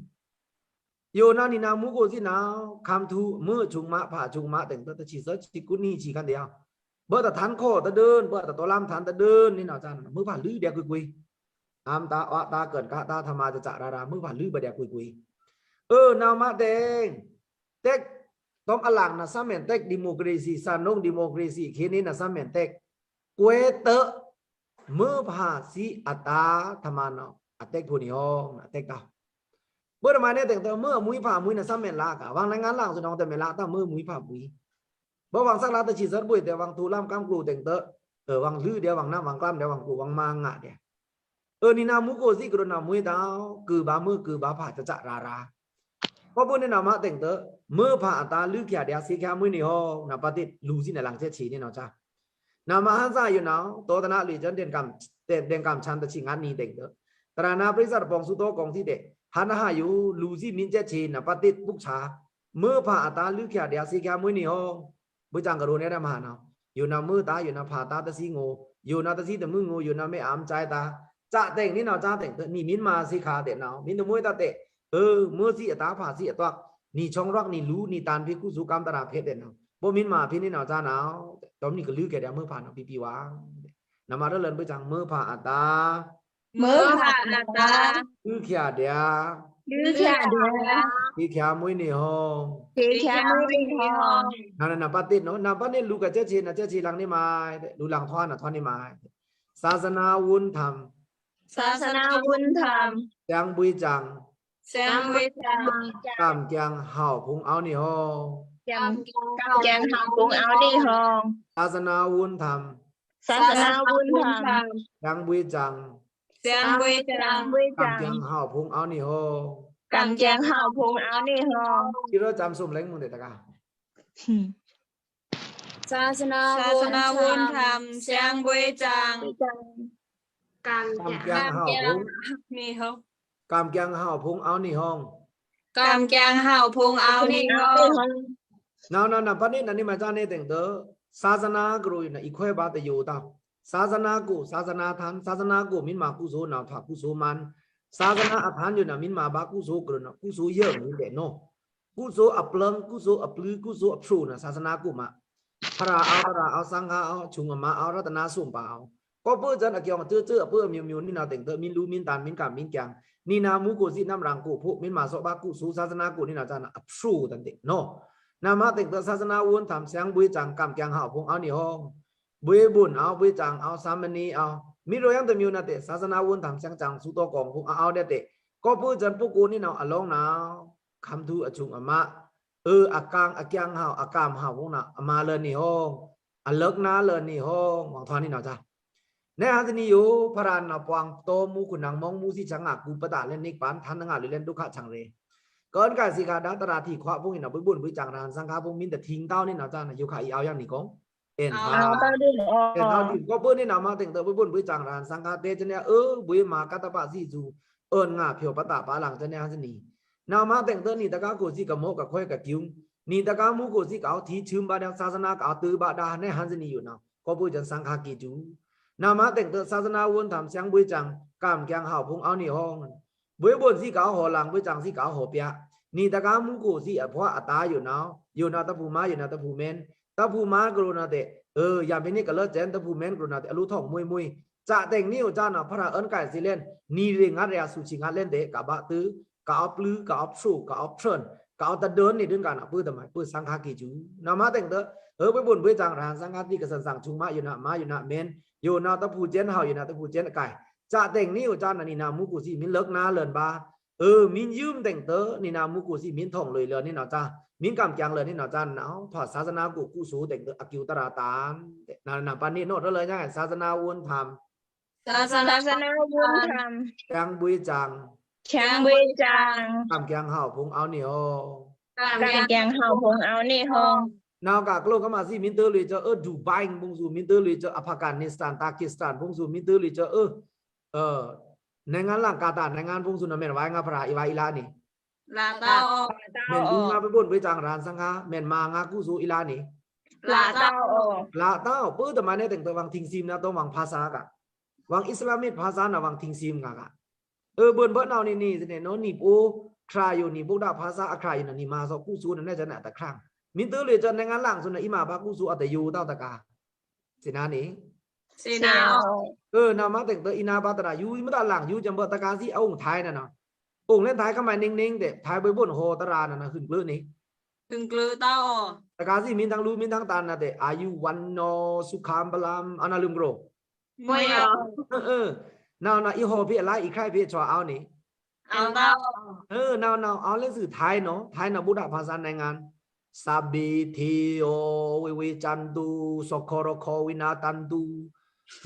ယိုနော် နီနမူကိုစံနော် ခမ်းထူမွဲချုံမဖါချုံမတဲ့ တချီစချီကူနီချီခမ်းတဲ့ ဘတထန်ခေါ်တဒိုင် ဘတတော်လမ်းထန်တဒိုင်နေနော် ကၠါနော် မွဲဖါလိုဒျာကွေးကွေး အမ်တဝါတကွန်ကတဝါ ထမတစရာရာ မွဲဖါလိုဘဒျာကွေးကွေး အနီမတဲ့ တဲ့ တောင်းအလင်နော် သမ်မဲန်တဲ့ ဒီမိုကရေစီ သံနုံဒီမိုကရေစီ ခေတ်နေနော် သမ်မဲန်တဲ့ ကွဲးတဲ့ မွဲဖါစံအတၢ်ထမနော် အတဲ့ဖိုနေဟော အတဲ့တဝ်း ဘတမုဲင်မွဲတဲ့ မွဲအမွဲဖါမွဲနော် သမ်မဲန်လက ဝွင်နိုင်ငံလင်စွန်နော် တမဲန်လတၢ် မွဲမွဲဖါမွဲ ဘဝွင်စက်လတချီစတဲ့ ဘွဲ့တဲ့ ဝွင်ထိုလမ်းကမ်းကျိုတဲ့ အဝွင်လိုဒျာ ဝွင်နမ်း ဝွင်ကလမ်းဒျာ ဝွင်ကျိုဝွင်မါငါဒျာ အနီနမူကိုစံကရုနော် မွဲတဝ်း ကွေးဗာမွဲကွေးဗာဖါစစရာရာ ကီုပူႏနေနော် မတဲ့ မွဲဖါအတၢ်လိုꩻချာဒျာ သေချာမွဲနေဟော နပတိတ်လူစံနော် လင်ချက်ချီနေနော် ကၠါ နမဟန်စာယိုနော် တောင်းတနာလွေကျန် ဒင်ကမ်ချန်တချီငါနံတဲ့ တရနာပရိသတ်ပေါင်းစုတောင်းကောင်းစံတဲ့ ဟန်ဟယို လူစံမီးချက်ချီ နပတိတ်ပုကချာ မွဲဖါအတၢ်လိုꩻချာဒျာ သေချာမွဲနေဟော ဘွဲ့စံကရုနေရမဟနော် ယိုနော် မွဲတဝ်း ယိုနော် ဖါတဝ်းတစံငို ယိုနော် တစံတမွဲငို ယိုနော် မဲအမ်ကၠါတဝ်း ကၠါတဲ့နေနော် ကၠါတဲ့ နီမီးမွဲသေချာတဲ့နော် မီးတမွဲတတဲ့ အမွဲစံအတၢ်ဖါစံအတွက် နီချွင်ရွက် နီလူ နီတန်ဖေး ကုသိုလ်ကံတရာႏဖေးတဲ့နော် ပောမီးမွဲဖေးနေနော် ကၠါနော် တောင်းနီကလိုꩻချာဒျာ မွဲဖါနော် ပီပီဝွင် နမတလန်ဘွဲ့စံ မွဲဖါအတၢ် မွဲဖါအတၢ် လိုꩻချာဒျာ လိုꩻချာဒျာ သေချာမွဲနေဟော သေချာမွဲနေဟော နနနပတိတ်နော် နပတိတ်လူကချက်ချီ နချက်ချီလင်နေမွဲ လူလင်ထွာနော် ထွာနေမွဲ သာသနာဝန်ထမ်း သာသနာဝန်ထမ်း သင်ဘွဲ့စံ သင်ဘွဲ့စံ ကမ်ကဵင်ဟဝ်ဖုံအဝ်နေဟော ကမ်ကဵင်ဟဝ်ဖုံအဝ်နေဟော သာသနာဝန်ထမ်း သာသနာဝန်ထမ်း သင်ဘွဲ့စံ သင်ဘွဲ့စံ ကမ်ကဵင်ဟဝ်ဖုံအဝ်နေဟော ကမ်ကဵင်ဟဝ်ဖုံအဝ်နေဟော ဒီရောစံစုံလင်မွဲတဲ့တကား သာသနာ သာသနာဝန်ထမ်း သင်ဘွဲ့စံ ကမ်ကဵင်ဟဝ်ဖုံ နေဟော ကမ်ကဵင်ဟဝ်ဖုံအဝ်နေဟော ကမ်ကဵင်ဟဝ်ဖုံအဝ်နေဟော နော်နော်နော် ပနိနနီမကၠါနေတဲ့ သာသနာကရုနော် အီခွဲဗာတယိုတဝ်း သာသနာကို သာသနာထမ်း သာသနာကို မီးမွဲကုသိုလ်နော် ထွာကုသိုလ်မန် သာသနာအထမ်းယိုနော် မီးမွဲဗာကုသိုလ်ကရုနော် ကုသိုလ်ယဲမီးတဲ့နော် ကုသိုလ်အပျိုင် ကုသိုလ်အပျု ကုသိုလ်အဖြိုးနော် သာသနာကိုမွဲ ဖရာအဝ် တရာအဝ် သင်္ဃာအဝ် ချုံအမါအဝ် ရတနာသုမ်ပါအဝ် ကီုပူႏစွန် အကျိုင်းအကျိုးကျိုး အပျိုးအမျိုးမျိုးနေနော်တဲ့ မီးလူ မီးတန် မီးကမ် မီးကဵင် နီနမူကိုစံ နမ်ရံကိုဖိ မီးမွဲသော့ဗာကုသိုလ် သာသနာကိုနေနော် ကၠါနော် အဖြိုးတန်တဲ့နော် နမတဲ့ သာသနာဝန်ထမ်း သင်ဘွဲ့စံ ကမ်ကဵင်ဟဝ်ဖုံအဝ်နေဟော ဘွဲ့ဘုံအဝ် ဘွဲ့စံအဝ် သာမဏေအဝ် မီးရောယင်တမျိုးနော်တဲ့ သာသနာဝန်ထမ်း သင်စံ စုတောင်းကောင်းဖုံအဝ်အဝ်ဒျာတဲ့ ကီုပူႏစွန် ပုကိုနေနော် အလောင်းနော် ခမ်းထူအချုံအမါ အကအကဵင်ဟဝ် အကမ်ဟဝ်ဖုံနော် အမါလၢနေဟော အလၢကနာလၢနေဟော မွဲထွာနေနော် ကၠါ နဲဟန်စနီယို ဖရာနော် ပွင်တောမူခုနင်မွင်မူစံ ဆင်ငါကူပတၢ်လဲ နိဗ္ဗာန် ထမ်းငါလွေလဲ ဒုက္ခဆင်ရေ ကဵုကၢ်စံခါဒျာ တရာထီခွါဖုံအီနော် ဘွဲ့ဘုံဘွဲ့စံ ရဟန်းသင်္ဃာဖုံ မီးတထီငိုဝ်းနေနော် ကၠါနော် ယိုခါအီအဝ်ယင်နီကုံ အဲန်ဟဝ် အဲန်ဟဝ်ဒီး ကီုပူႏနေနော် မတဲ့ ဘွဲ့ဘုံဘွဲ့စံ ရဟန်းသင်္ဃာ တဲစနဲ အဘွဲ့မွဲကတပစီစု အၢန်ငါဖျော်ပတၢ်ပါလင်စနဲဟန်စနီ နမတဲ့ နီတကာကိုစံ ကမောကခွဲကကျူ နီတကာမူကိုစံ ကအဝ်ထီချုံဗာဒျာ သာသနာကအဝ်တိုးဗာဒျာ နဲဟန်စနီယိုနော် ကီုပူႏစွန် သင်္ဃာကီကျူ နမတဲ့ သာသနာဝန်ထမ်း သင်ဘွဲ့စံ ကမ်ကဵင်ဟဝ်ဖုံအဝ်နေဟော ဘွဲ့ဘုံစံ ကအဝ်ဟော်လင် ဘွဲ့စံစံ ကအဝ်ဟော်ပြ နီတကာမူကိုစံ အဘွဲ့အတၢ်ယိုနော် ယိုနော် တဖုမါ ယိုနော် တဖုမန် တဖုမါကရုနော်တဲ့ အယမ်ဖဲန့ၣ် ကလၢစဲန် တဖုမန်ကရုနော်တဲ့ အလူထောင်မွေးမွေး ကၠါတဲ့နေယို ကၠါနော် ဖရာအၢန်ကၢ်စံလဲ နီရေငါရျာ သူချီငါလဲတဲ့ ကဘတိုး ကအဝ်ပျု ကအဝ်ဖြိုး ကအဝ်ဖြိုး ကအဝ်တဒိုင်နေဒိုင်ကနော် ပၢတမွဲ ပၢသင်္ဃာကီကျူ နမတဲ့ ဘွဲ့ဘုံဘွဲ့စံ ရဟန်းသင်္ဃာ သီးကစၢ်သင်ချုံမါ ယိုနော် မါ ယိုနော် မန် ယိုနော် တဖုစဲန်ဟဝ် ယိုနော် တဖုစဲန်အကၢ် ကၠါတဲ့နေယို ကၠါနော် နီနမူကိုစံ မီးလၢကနာလၢန်ဗာ เออ မင်းယုမ်တဲင်တဲ နီနၤမူကူစီ မင်းထောင်လွေလၢန့ၣ်နော်ကြာ မင်းကမ်ကျင်လွေန့ၣ်နော်ကြာနော် ထွာဆာစနာကိုကူဆူတဲင်တဲ အကျူတရာတန် နနပါနေနော်တလဲညါ ဆာစနာဝန်ထမ်း ဆာစနာဝန်ထမ်း ချန်ဘွေချန် ချန်ဘွေချန် ကမ်ကျင်ဟောင်ဖုံးအောဝ်န့ၣ်ဟော ကမ်ကျင်ဟောင်ဖုံးအောဝ်န့ၣ်ဟော နောက်ကကျိုကမစီ မင်းတဲလွေကျဲ အဒူဘိုင်ဖုံးဆူ မင်းတဲလွေကျဲ အဖဂန်နစ္စတန် တာကီစတန်ဖုံးဆူ မင်းတဲလွေကျဲ အ เออ နိုင်ငံလင်ကာတာနိုင်ငံဖုံးဆူနမဲာ်ဝိုင်းငါဖရာ အီဝါအီလာန့ၣ် လာတၢ်အို မ့ၢ်လူငါပဘို့ဝေးစံရာန်စံငါ မ့ၢ်မါငါကူဆူအီလာန့ၣ် လာတၢ်အို လာတၢ်အို ပဒမနဲ့ တဲင်တဲ ဝၢင်ထိင်စံမ် နတိုင် ဝၢင်ဖါဆါက ဝၢင်အီစလမ်မစ်ဖါဆါန ဝၢင်ထိင်စံမ်ငါက เออ ဘို့ဘို့နဝ်းန့ၣ်န့ၣ် စနေနော် နီပိုခရာယို နီဗုဒ္ဓဘာသာအခရာယိုန နီမါသော်ကူဆူနနဲကျန်အတခရံာ် မင်းတဲလွေကျဲ နိုင်ငံလင်ဆူန အီမါဘၣ်ကူဆူအတယိုတၢ်တကာ စနေန့ၣ် စနေ เออ နမတဲင်တဲ အီနဘၣ်တရာယူ မတလင်ယူ ကျန်ဘၣ်တကာစီ အအိုင်ထိုင်းနနော် အိုင်လဲထိုင်းကမိုင်နင်းနင်းတဲ ထိုင်းဘို့ဘို့ဟော်တရာနနော် ဟိုင်ကျိုန့ၣ် ဟိုင်ကျိုတၢ်အို တကာစီ မင်းထင်းလူ မင်းထင်းတန်နတဲ အာယုဝဏ္ဏော သုခံ ဗလံ အနလွံၢ်ကရို မွေးရောင် เออ เออ နဝ်းနဝ်း အီဟော်ဖေအီလာ အီခရိုင်ဖေအချွါအောဝ်န့ၣ် အဝ်တၢ်အို เออ နဝ်းနဝ်း အဝ်လဲစုထိုင်းနော် ထိုင်းနော် ဗုဒ္ဓဘာသာနိုင်ငံ သဗ္ဗေ ဒေဝော ဝိဝေဇ္ဇန္တု သက္ကရာ ဝိနန္ဒန္တု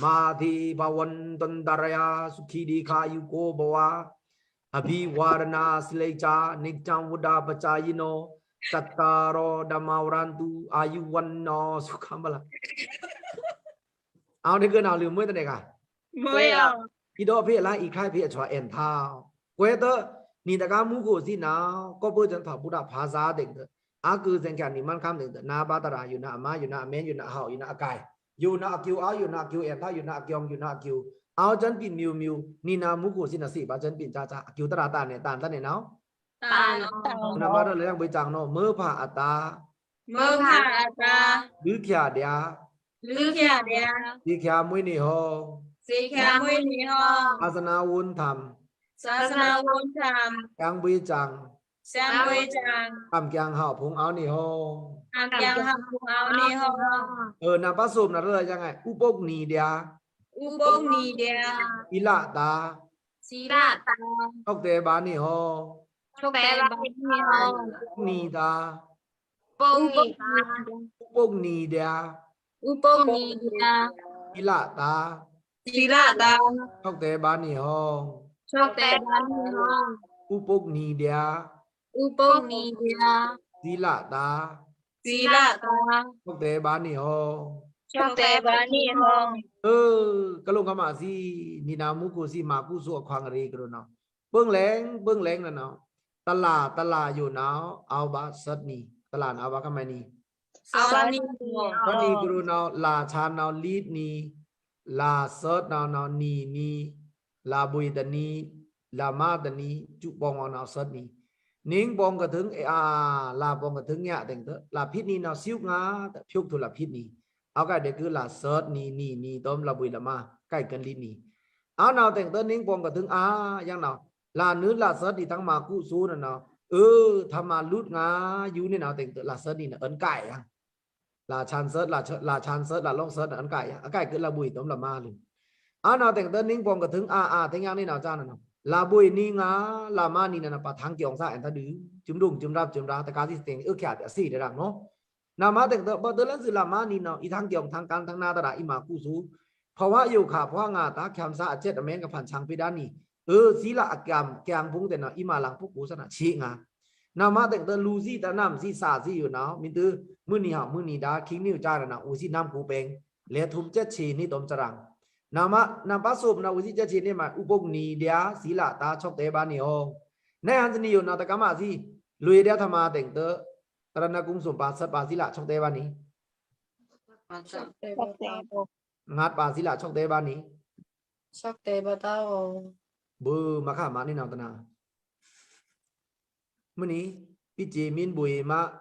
မာသေ ဘဝန္တု အန္တရာယာ သုခီ ဒီဃာယုကော ဘဝ အဘိဝါဒနာ စီလံ နိစ္စံ ဝုဒ္ဓပ္ပစာယိနော စတ္တာရော ဓမ္မာ ဝရန္တု အာယု ဝဏ္ဏော သုခံ ဗလံ အဝ်န့ၣ်ကနဝ်းလွေမွေးတနဲက မွေးရောင် အီဒီးဖေအီလာ အီခရိုင်ဖေအချွါအဲန်ထဝ် ကွဲးတဲ နီတကာမူကူစီနဝ်း ကီုပၢၢ်ကျန်ထဝ် ဗုဒ္ဓဘာသာတဲင်တဲ အကွိုစံခါ နီမန်ခမ်းတဲင်တဲ နဘၣ်တရာယိုန အမါယိုန အမဲယိုန အဟော်ယိုန အကဲ ယိုန အကျူ အဝ်ယိုန အကျူ အဲန်ထဝ်ယိုန အကျူ ယိုန အကျူ အဝ်ကျန်ပ့ၣ် မျိုးမျိုး နီနၤမူကူစီန စံးဘၣ်ကျန်ပ့ၣ် ဆာဆာ အကျူတရာတန်နဲ တန်တန်နဲနဝ်း တန် နမတဲလဲဘွေးစံနော် မႂ်းဖါအတာ မႂ်းဖါအတာ လွိုက်ခါဒျာ လွိုက်ခါဒျာ သေခါမွေးနံၤဟော သေခါမွေးနံၤဟော ဆာစနာဝန်ထမ်း ဆာစနာဝန်ထမ်း ချန်ဘွေချန် ချန်ဘွေချန် ကမ်ကျင်ဟောင်ဖုံးအောဝ်န့ၣ်ဟော ကမ်ကျင်ဟောင်ဖုံးအောဝ်န့ၣ်ဟော เออ နပာ်ဆိုပ်နတလဲညါ ဥပုသ်နံၤဒျာ ဥပုသ်နံၤဒျာ သီလတာ သီလတာ ထွဲၣ်တဲဘၣ်န့ၣ်ဟော ထွဲၣ်တဲဘၣ်န့ၣ်ဟော နံၤဒျာ ဥပုသ်နံၤဒျာ ဥပုသ်နံၤဒျာ ဥပုသ်နံၤဒျာ သီလတာ သီလတာ ထွဲၣ်တဲဘၣ်န့ၣ်ဟော ထွဲၣ်တဲဘၣ်န့ၣ်ဟော ဥပုသ်နံၤဒျာ ဥပုသ်နံၤဒျာ သီလတာ သီလတာ ထွဲၣ်တဲဘၣ်န့ၣ်ဟော ထွဲၣ်တဲဘၣ်န့ၣ်ဟော เออ ကလုံကမစီ နီနၤမူကူစီ မၤကူဆူအခွါငရေကရုဏာ ပူင်းလဲင် ပူင်းလဲင်နနော် တလႃႇ တလႃႇယိုနဝ်း အဝ်ဘၣ်သၢတ်နံၤ တလႃႇနဝ်း အဝ်ဘၣ်ကမနံၤ သၢတ်နံၤ သၢတ်နံၤကရုဏာ လႃႇဆၢနဝ်း လီတ်နံၤ လႃႇသၢတ်နဝ်း နဝ်း နံၤနံၤ လႃႇဘွေတနံၤ လႃႇမါတနံၤ စုပေါင်းဝွံနဝ်းသၢတ်နံၤ နင်းပွင်ကထိုင် အ လႃႇပွင်ကထိုင်ညါ တဲင်တဲ လႃႇဖိတ်နံၤနဝ်း သျုပ်ငါ ဖြုတ်ထွုလႃႇဖိတ်နံၤ အဝ်ကဲဒဲးကလု လႃႇသၢတ်နံၤ နံၤနံၤ ဒွမ် လႃႇဘွေလႃႇမါ ကဲကၢၼ်လီနံၤ အဝ်နဝ်း တဲင်တဲ နင်းပွင်ကထိုင် အ ယင်းနဝ်း လႃႇနုတ်လႃႇသၢတ်နံၤ တၢင်းမၤကူဆူနနော် เออ ထမ်မႃလုတ်ငါ ယူန့ၣ်နဝ်း တဲင်တဲ လႃႇသၢတ်နံၤန အၢၼ်းကဲယင်း လႃႇဆၢန်သၢတ် လႃႇဆၢ လႃႇဆၢန်သၢတ် လႃႇလွင်ႈသၢတ် န အၢၼ်းကဲယင်း အကဲကလု လႃႇဘွေ ဒွမ် လႃႇမါလု အဝ်နဝ်း တဲင်တဲ နင်းပွင်ကထိုင် အ အ တဲင်ယင်းန့ၣ်နဝ်း ကၢၼ်နနော် လႃႇဘွေနံၤငါ လႃႇမါနံၤန ပထၢင်ၵျွင်သႃႇ အၼ်ထဒု ကုမ်ဒုင် ကုမ်ရပ် ကုမ်ရပ် တကးသီးသဵင် အၶျႃႇ အသီး တရၢင်နော် နမတဲင်တဲ ဘၣ်တဲလၢနသုလႃႇမါနံၤနဝ်း အီထၢင်ၵျွင် ထၢင်ၵၢၼ် ထၢင်ၼႃႈတရၢ အီမၤကူဆူ ဖဝယိုခါ ဖဝငါတၢ် ချမ်းသာအကျိုး အမဲၢ်ကဖန်ဆၢင်ပေဒါနံၤ အဢိူဝ် သီလအကၢမ်ႇ ကၢမ်ႇပုင်းတၼ်ၼေႃႈ အီမၢလင်ပုၵ်ႉၵူဝ်သၼႃႇ သေငါ နမၢတ်ႈတၢင်းတႄႉ လူႇသီႇတၢင်း ၼမ်ႉသီႇ သႃႇသီႇယူႇၼေႃႈ မီးတိုဝ်ႉ မိုဝ်ႉၼီႈႁဝ်ႉ မိုဝ်ႉၼီႈတႃႇ ၶိင်းၼိဝ်ႉၸၢၼ်းၼႃႇ ဢူဝ်ႇသီႇၼမ်ႉၵူဝ်ပဵင်း လႄႈ ထူမ်ႈၸဵတ်းသေ ၼီႈတူမ်ႈၸရၢင်ႇ နမၢတ်ႈ ၼမ်ႉပႃးသူပ်းၼႃႇ ဢူဝ်ႇသီႇၸဵတ်းသေၼႆႉမႃး ဢုပုၵ်ႈၼီႈတႄႉ သီႇလတႃႇ သွၵ်ႈတႄႇပႃးၼီႈႁ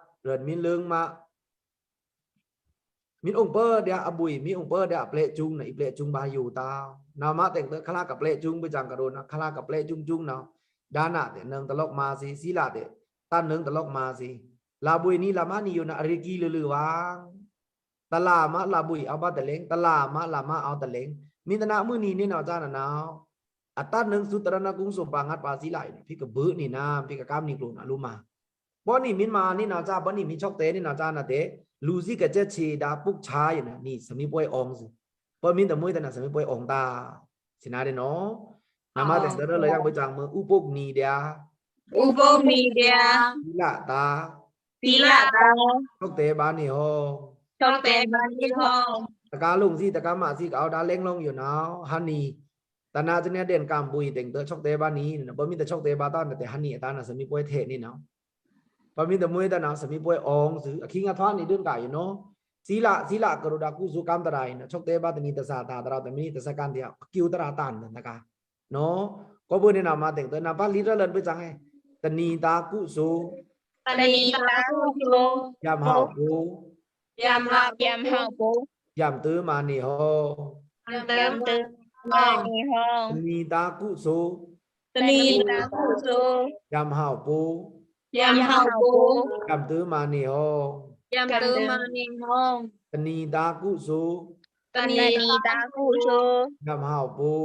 ေႃႈ ၼႆႉႁၼ်ၸိူင်ႉၼႆယူႇၼေႃႈ တၵ်ႉၵမႃႇသီႇ လူၺ်ႈတႄႉ ထမ်ႇမႃႇတၢင်းတႄႉ တရၼ်ႇၼၵုင်း သုမ်ႇပႃႇသတ်ႉပႃႇ သီႇလ သွၵ်ႈတႄႇပႃးၼီႈ သွၵ်ႈတႄႇပႃး ငၢတ်ႈပႃႇ သီႇလ သွၵ်ႈတႄႇပႃးၼီႈ သွၵ်ႈတႄႇပႃးတႃႉဢေႃႈ ပိူဝ်ႈမႃးၶႃႈ မႃးၼႆႉၼေႃႈ တၼ်ႇၼႃႇ မိူဝ်ႈၼီႈ ပီႈၸေႇမိၼ်း ပူၺ်ႇမႃး ရၢၼ်ႇမိၼ်း လိူင်ႇမႃး မိၼ်းဢုင်ႇပိူဝ်ႇတႄႉ ဢပူၺ်ႇ မိၼ်းဢုင်ႇပိူဝ်ႇတႄႉ ဢပလႄႇၸုင်ႇၼႃႇ ဢီႇပလႄႇၸုင်ႇ ပႃးယူႇတႃႉ ၼႃႇ မႃးတၢင်းတႄႉ ၶႃႈလႃႈၵႂႃႇပလႄႇၸုင်ႇ ပိူဝ်ႈၸၢင်ႈၵႃႈတူဝ်ၼႃႇ ၶႃႈလႃႈၵႂႃႇပလႄႇၸုင်ႇၸုင်ႇၼႃႇ တႃႇၼႃႇတႄႉ ၼိုင်ႈတလွၵ်းမႃးသေ သီႇလတႄႉ တၢၼ်ႇၼိုင်ႈတလွၵ်းမႃးသေ လႃႇပူၺ်ႇၼီႈ လႃႇမႃးၼီႈယူႇၼႃႇ ဢရိၵ်ႈၵီႈလိူဝ်ႈလိူဝ်ႈဝၢင်း တလႃႇမႃး လႃႇပူၺ်ႇ ဢဝ်ပႃးတလဵင်ႉ တလႃႇမႃး လႃႇမႃး ဢဝ်တလဵင်ႉ မိၼ်းတၼႃႇ မိုဝ်ႉၼီႈၼႆႉၼေႃႈ ၸၢၼ်းၼႃႇၼေႃႈ အတတ်းနွံစုတရဏဂုံစုံပါငတ်ပါစံလါအံၤ ဖဲကဘိုးနံၤနၤ ဖဲကကမ်းနံၤကျိုၤနၤ လူမၤ ပော့နီမိတ်မၤနံၤနၤစၢ် ပော့နီမိတ် ချုပ်တယ် နံၤနၤစၢ် နာ်တဲ လူစံကစဲးဆ့ဒါ ပုကချာယနာ် နံၤ သမီးပွဲအောင်စု ပော့မင်းသမီးတနာ် သမီးပွဲအောင်တာ စံးနၤဒဲးနီၤ နမတဲတရလဲယင်ဘိုက်စံမု ဥပုပ်နီဒျာ ဥပုပ်နီဒျာ သီလတာ သီလတာ ချုပ်တယ်ပါနေဟော ချုပ်တယ်ပါနေဟော တကးလူင်စံ တကးမစံ ကအိုဒါလဲင်လောင်ယနာ် ဟနံၤ တနာ်စနဲဒဲန်ကမ်ဘူရီး တ့င်တ ချုပ်တယ်ပါနေ နၤ ပော့မင်းတ ချုပ်တယ်ပါတာ နာ်တဲ ဟနံၤအတၢ်နာ် သမီးပွဲထဲန့ၣ်နီၤ ပော့မင်းသမီးတနာ် သမီးပွဲအောင်စု အခံငါထွါန့ၣ် ဒိုင်ကါယနာ် သီလ သီလကရူဒါကုသိုလ်ကံတရာယနာ် ချုပ်တယ်ပါ တနံၤတစၢ် တၢ်တရၢ တမံၤတစၢ်ကံတရာ ကဝ်တရၢတၢ်နတကါ နီၤ ကီဘိုးန့ၣ်နၤ မတဲတ နပၢ်လံတရလဲဘိုက်စံဟဲ တနံၤတၢ်ကုသိုလ် တနံၤတၢ်ကုသိုလ် ယမ်ဟောက်ပို ယမ်ဟောက်ပို ယမ်ဟောက်ပို ယမ်တႄမၤနေဟော ယမ်တႄမၤနေဟော တနံၤတၢ်ကုသိုလ် တနံၤတၢ်ကုသိုလ် ယမ်ဟောက်ပို ယမ်ဟောက်ပို ယမ်တႄမၤနေဟော ယမ်တႄမၤနေဟော တနံၤတၢ်ကုသိုလ် တနံၤတၢ်ကုသိုလ် ယမ်ဟောက်ပို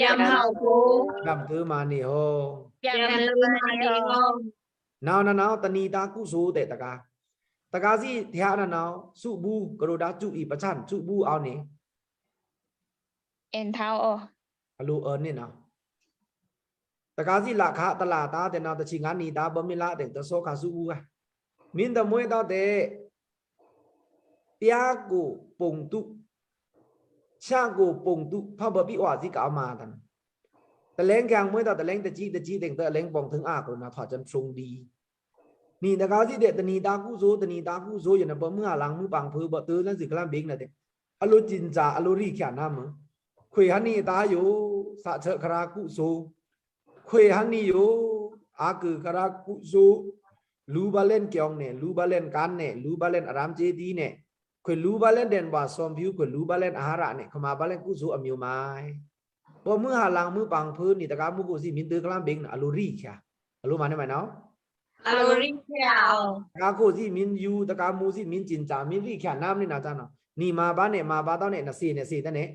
ယမ်ဟောက်ပို ယမ်တႄမၤနေဟော ယမ်တႄမၤနေဟော နဝ်နဝ် တနံၤတၢ်ကုသိုလ်တဲတကါ တကါစံ ထျါနဝ် စုဘူး ကရူဒါစုအီပဆံ စုဘူးအဝ်န့ၣ် အဲၣ်ထဝ်အို အလူအၢန့ၣ်နဝ် တကါစံ လခတလတာတဲနဝ် တဆံငါနံၤတၢ် ပော့မင်းလါတ့င်တ သောခါစုဘူးဧါ မင်းသမီးတၢ်တဲ ပျါကိုယ်ပုံတူး ဆရာကိုယ်ပုံတူး ဖါဘၢပံအိုစံ ကအမၤတၢ်နၤ တလဲင်ကၠင်မွဲတၢ် တလဲင်တစံ တစံတ့င်တ အလဲင်ပေါင်ထိုင်အါ ကရူနာ ထွါစံ ဖြုံးဒံ နံၤတကါစံတဲ တနံၤတၢ်ကုသိုလ် တနံၤတၢ်ကုသိုလ် ယနာ် ပော့မုၢ်ဟါလင်မုၢ်ပင်ဖု ပော့တွိုလန်စံ ကလမ်းဘိင်နာ်တဲ အလူစံစာ အလူရံၣ်ချာနမု ခွေဟနံၤအတၢ်ယို သးဆၢခရါကုသိုလ် ခွေဟနံၤယို အကုခရါကုသိုလ် လူဘၣ်လဲၣ်ကဵင်န့ၣ် လူဘၣ်လဲၣ်ကၢၼ်န့ၣ် လူဘၣ်လဲၣ်အရမ်းစ့ဒံန့ၣ် ခွေလူဘၣ်လဲၣ်ဒဲန်ဘၣ် သွမ်ဖျူး ခွေလူဘၣ်လဲၣ်အဟါရန့ၣ် ခွေမၤဘၣ်လဲၣ်ကုသိုလ်အမျိုးမး ပော့မုၢ်ဟါလင်မုၢ်ပင်ဖု နံၤတကါမုၢ်ကိၣ်စံ မင်းတွိုကလမ်းဘိင်နာ် အလူရံၣ်ချာ အလူမၤန့ၣ်မးနီၤ အလူရံၣ်ချာ တကါကိၣ်စံ မင်းယူ တကါမူစံ မင်းစံစာ မင်းရံၣ်ချာနမ်န့ၣ်နၤစၢ်နီၤ နံၤမၤဘၣ်န့ၣ် မၤဘၣ်တၢ်န့ၣ် နစ့န့ၣ် စ့တၢ်န့ၣ်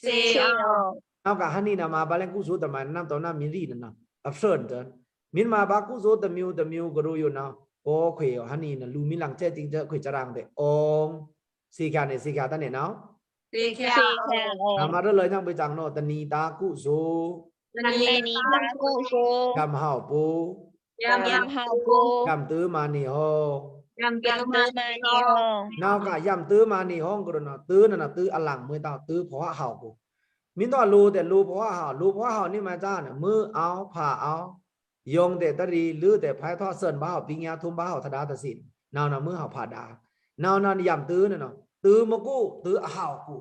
စ့ နဝ်ကဟနံၤနၤ မၤဘၣ်လဲၣ်ကုသိုလ်တမံၤ နမ်တော်နမ် မင်းရံၣ်နၤနီၤ အဖြုံးတၢ် မင်းမၤဘၣ်ကုသိုလ်တမျိုးတမျိုးကရူယိုနၤ ပော့ခွေဟနံၤနၤ လူမင်းလင်စဲးစံ ခွေစရၣ်တဲ အောင် စ့ချာန့ၣ် စ့ချာတၢ်န့ၣ်နီၤ စ့ချာ နမၤရဲလဲယင်ဘိုက်စံနီၤ တနံၤတၢ်ကုသိုလ် တနံၤတၢ်ကုသိုလ် ယမ်ဟောက်ပို ယမ်ဟောက်ပို ယမ်တႄမၤနေဟော ယမ်တႄမၤနေဟော နဝ်ကယမ်တႄမၤနေဟောကရူနာ် တႄနၤနၤ တႄအလင်မွဲတၢ် တႄဖီဟောက်ပို မင်းတၢ်လူတဲ လူဖီဟောက် လူဖီဟောက်န့ၣ်မးစၢ်နီၤ မုၢ်အဝ်ဖးအဝ် ယွင်တဲတရီ လုတဲဖဲထွါ သွဉ်ဘၣ်ဟောက် ပညါ ထွမ်ဘၣ်ဟောက် သဒါတစံ နဝ်နၤ မုၢ်ဟောက်ဖးဒါ နဝ်နၤ ယမ်တႄနၤနီၤ တႄမုၢ်ကိၣ် တႄအဟောက်ပို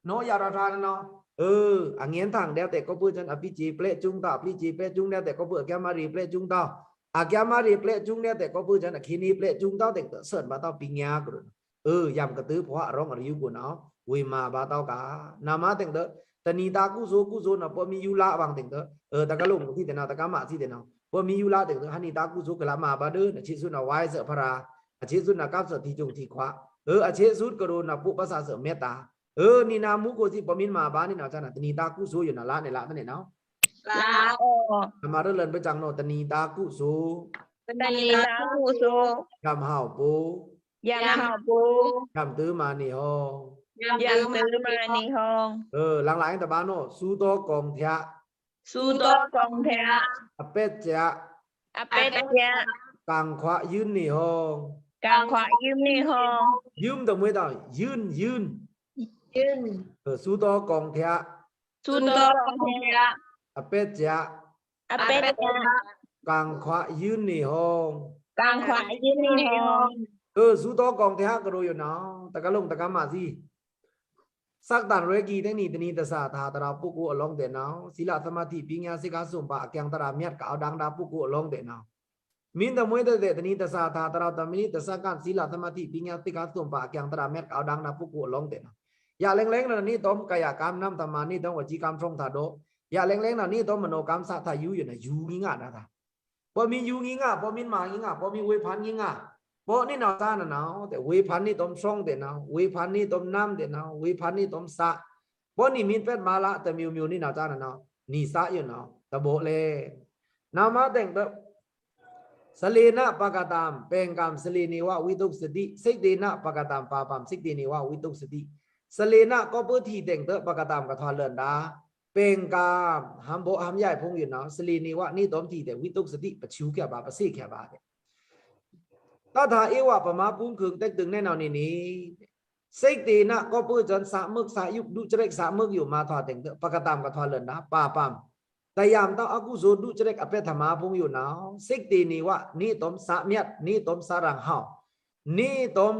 နီၤ ယၤရထါနၤနီၤ အငဲထင်ဒဲးတဲ ကီၢ်ပူၤစၢၣ် အပျီၢ်စ့ပျဲၢ်စုံတၢ် အပျီၢ်စ့ပျဲၢ်စုံဒဲးတဲ ကီၢ်ပူၤ အကဲမရီပျဲၢ်စုံတၢ် အကဲမရီပျဲၢ်စုံဒဲးတဲ ကီၢ်ပူၤစၢၣ် အခဲန့ၣ်ပျဲၢ်စုံတၢ် တၢ်သွဉ်ဘၣ်တၢ်ပညါကရူနာ် ယမ်ကတႄဖီဟောက် အရောင်အရယူကရူနာ် ဝေမၤဘၣ်တၢ်ကါ နမၤတ့င်တႄ တနံၤတၢ်ကုသိုလ် ကုသိုလ်နၤ ပေ့မင်းယူလါဘၣ်တ့င်တၢ တကါလူင်စံတဲနၤ တကါမစံတဲနၤ ပေ့မင်းယူလါတ့င်တၢ ဟနံၤတၢ်ကုသိုလ်ကလးမၤဘၣ်ဒၢ အဆံးစုနၤ ဝိုင်းစဲးဖရာ အဆံးစုနၤ ကပ်စဲးထံကျိန်ထံခွါ အဆံးစုကရူနာ် ပေ့ပဆားစဲးမဲတာ် နံၤနၤမုၢ်ကိၣ်စံ ပေ့မင်းမၤဘၣ်န့ၣ်နၤစၢ်နီၤ တနံၤတၢ်ကုသိုလ်ယနာ် လါန့ၣ်လါတၢ်န့ၣ်နီၤ လါအို နမၤရဲလဲဘိုက်စံနီၤ တနံၤတၢ်ကုသိုလ် တနံၤတၢ်ကုသိုလ် ယမ်ဟောက်ပို ယမ်ဟောက်ပို ယမ်တႄမၤနေဟော ယမ်တႄမၤနေဟော လင်လင်တဘၣ်နီၤ သူးတီၤကောင်းထျါ သူးတီၤကောင်းထျါ အပျီၢ်စ့ အပျီၢ်စ့ ကင်ခွါယိုၼ်းနေဟော ကင်ခွါယိုၼ်းနေဟော ယိုၼ်းတမွဲတၢ် ယိုၼ်း ယိုၼ်း ယိုၼ်း သူးတီၤကောင်းထျါ သူးတီၤကောင်းထျါ အပျီၢ်စ့ အပျီၢ်စ့ ကင်ခွါယိုၼ်းနေဟော ကင်ခွါယိုၼ်းနေဟော သူးတီၤကောင်းထျါကရူယနာ် တကါလူင်တကါမစံ စက်တန်ရွဲကံတဲနံၤ တနံၤတစၢ် တႁတြၢပုဂ္ဂိုလ်အလောင်းတဲနၤ သီလသမၢထိပိညါသိက္ခာသုံးပါး အကၠင်တြၢမျတ်း ကအဝ်ဒင်ဒၣ်ပုဂ္ဂိုလ်အလောင်းတဲနၤ မင်းတမွဲတၢ်တဲ တနံၤတစၢ် တႁတြၢ တမံၤတစၢ်ကၣ် သီလသမၢထိပိညါသိက္ခာသုံးပါး အကၠင်တြၢမျတ်း ကအဝ်ဒင်ဒၣ်ပုဂ္ဂိုလ်အလောင်းတဲနၤ ယလဲင်လဲင်နၤ နံၤတွမ်ကာယကံ နမ်တမၤ နံၤတွမ်ဝစီကံ ဖြုံးထၢဒိၣ် ယလဲင်လဲင်နၤ နံၤတွမ်မနောကံ သးထၢယူယနာ် ယူငံငါဒၣ်တၢ် ပေ့မင်းယူငံငါ ပေ့မင်းမၤငံငါ ပေ့မင်းဝေဖန်ငံငါ ပေ့န့ၣ်နၤစၢ်နီၤနီၤ တဲဝေဖန်နံၤတွမ်ဖြုံးတဲနၤ ဝေဖန်နံၤတွမ်နမ်တဲနၤ ဝေဖန်နံၤတွမ်သး ပေ့နံၤမင်းပျဲၢ်မၤလၢတမျိုးမျိုးနံၤနၤစၢ်နီၤနီၤ နီသးယိုနော တဘောလဲ နမတဲင်တ သလေန ပကတံ ပင်္ကံ သလေနဝ ဝိတုစတိ စိတ်တေန ပကတံ ပါပံ စိတ်တေနဝ ဝိတုစတိ သလေန ကော့ပူထီတဲင်တ ပကတံ ကထွာလန်ဒါ ပင်္ကံ ဟံဘောဟံယိုင်ဖုံယိုနော သလေနဝ နီတုမ်ထီတဲ ဝိတုစတိ ပဆူချာပါ ပသေ့ချာပါတဲ့ တထႃႇ ဧဝ ပမႃးပုင်းခုင် တဵၵ်းတိုင် နဲနဝ် နီနီ စိတ်တေန ကော့ပူစန် သမိုက်သယုပ် ဒုစရိတ်သမိုက်ယို မႃးထွာတဲင်တ ပကတံ ကထွာလန်ဒါ ပါပံ တယံတ အကုသိုလ် ဒုစရိတ် အပျက် ထမႃးပုင်းယိုနော စိတ်တေနဝ နီတုမ်သမျတ် နီတုမ်သရံဟဝ် နီတုမ်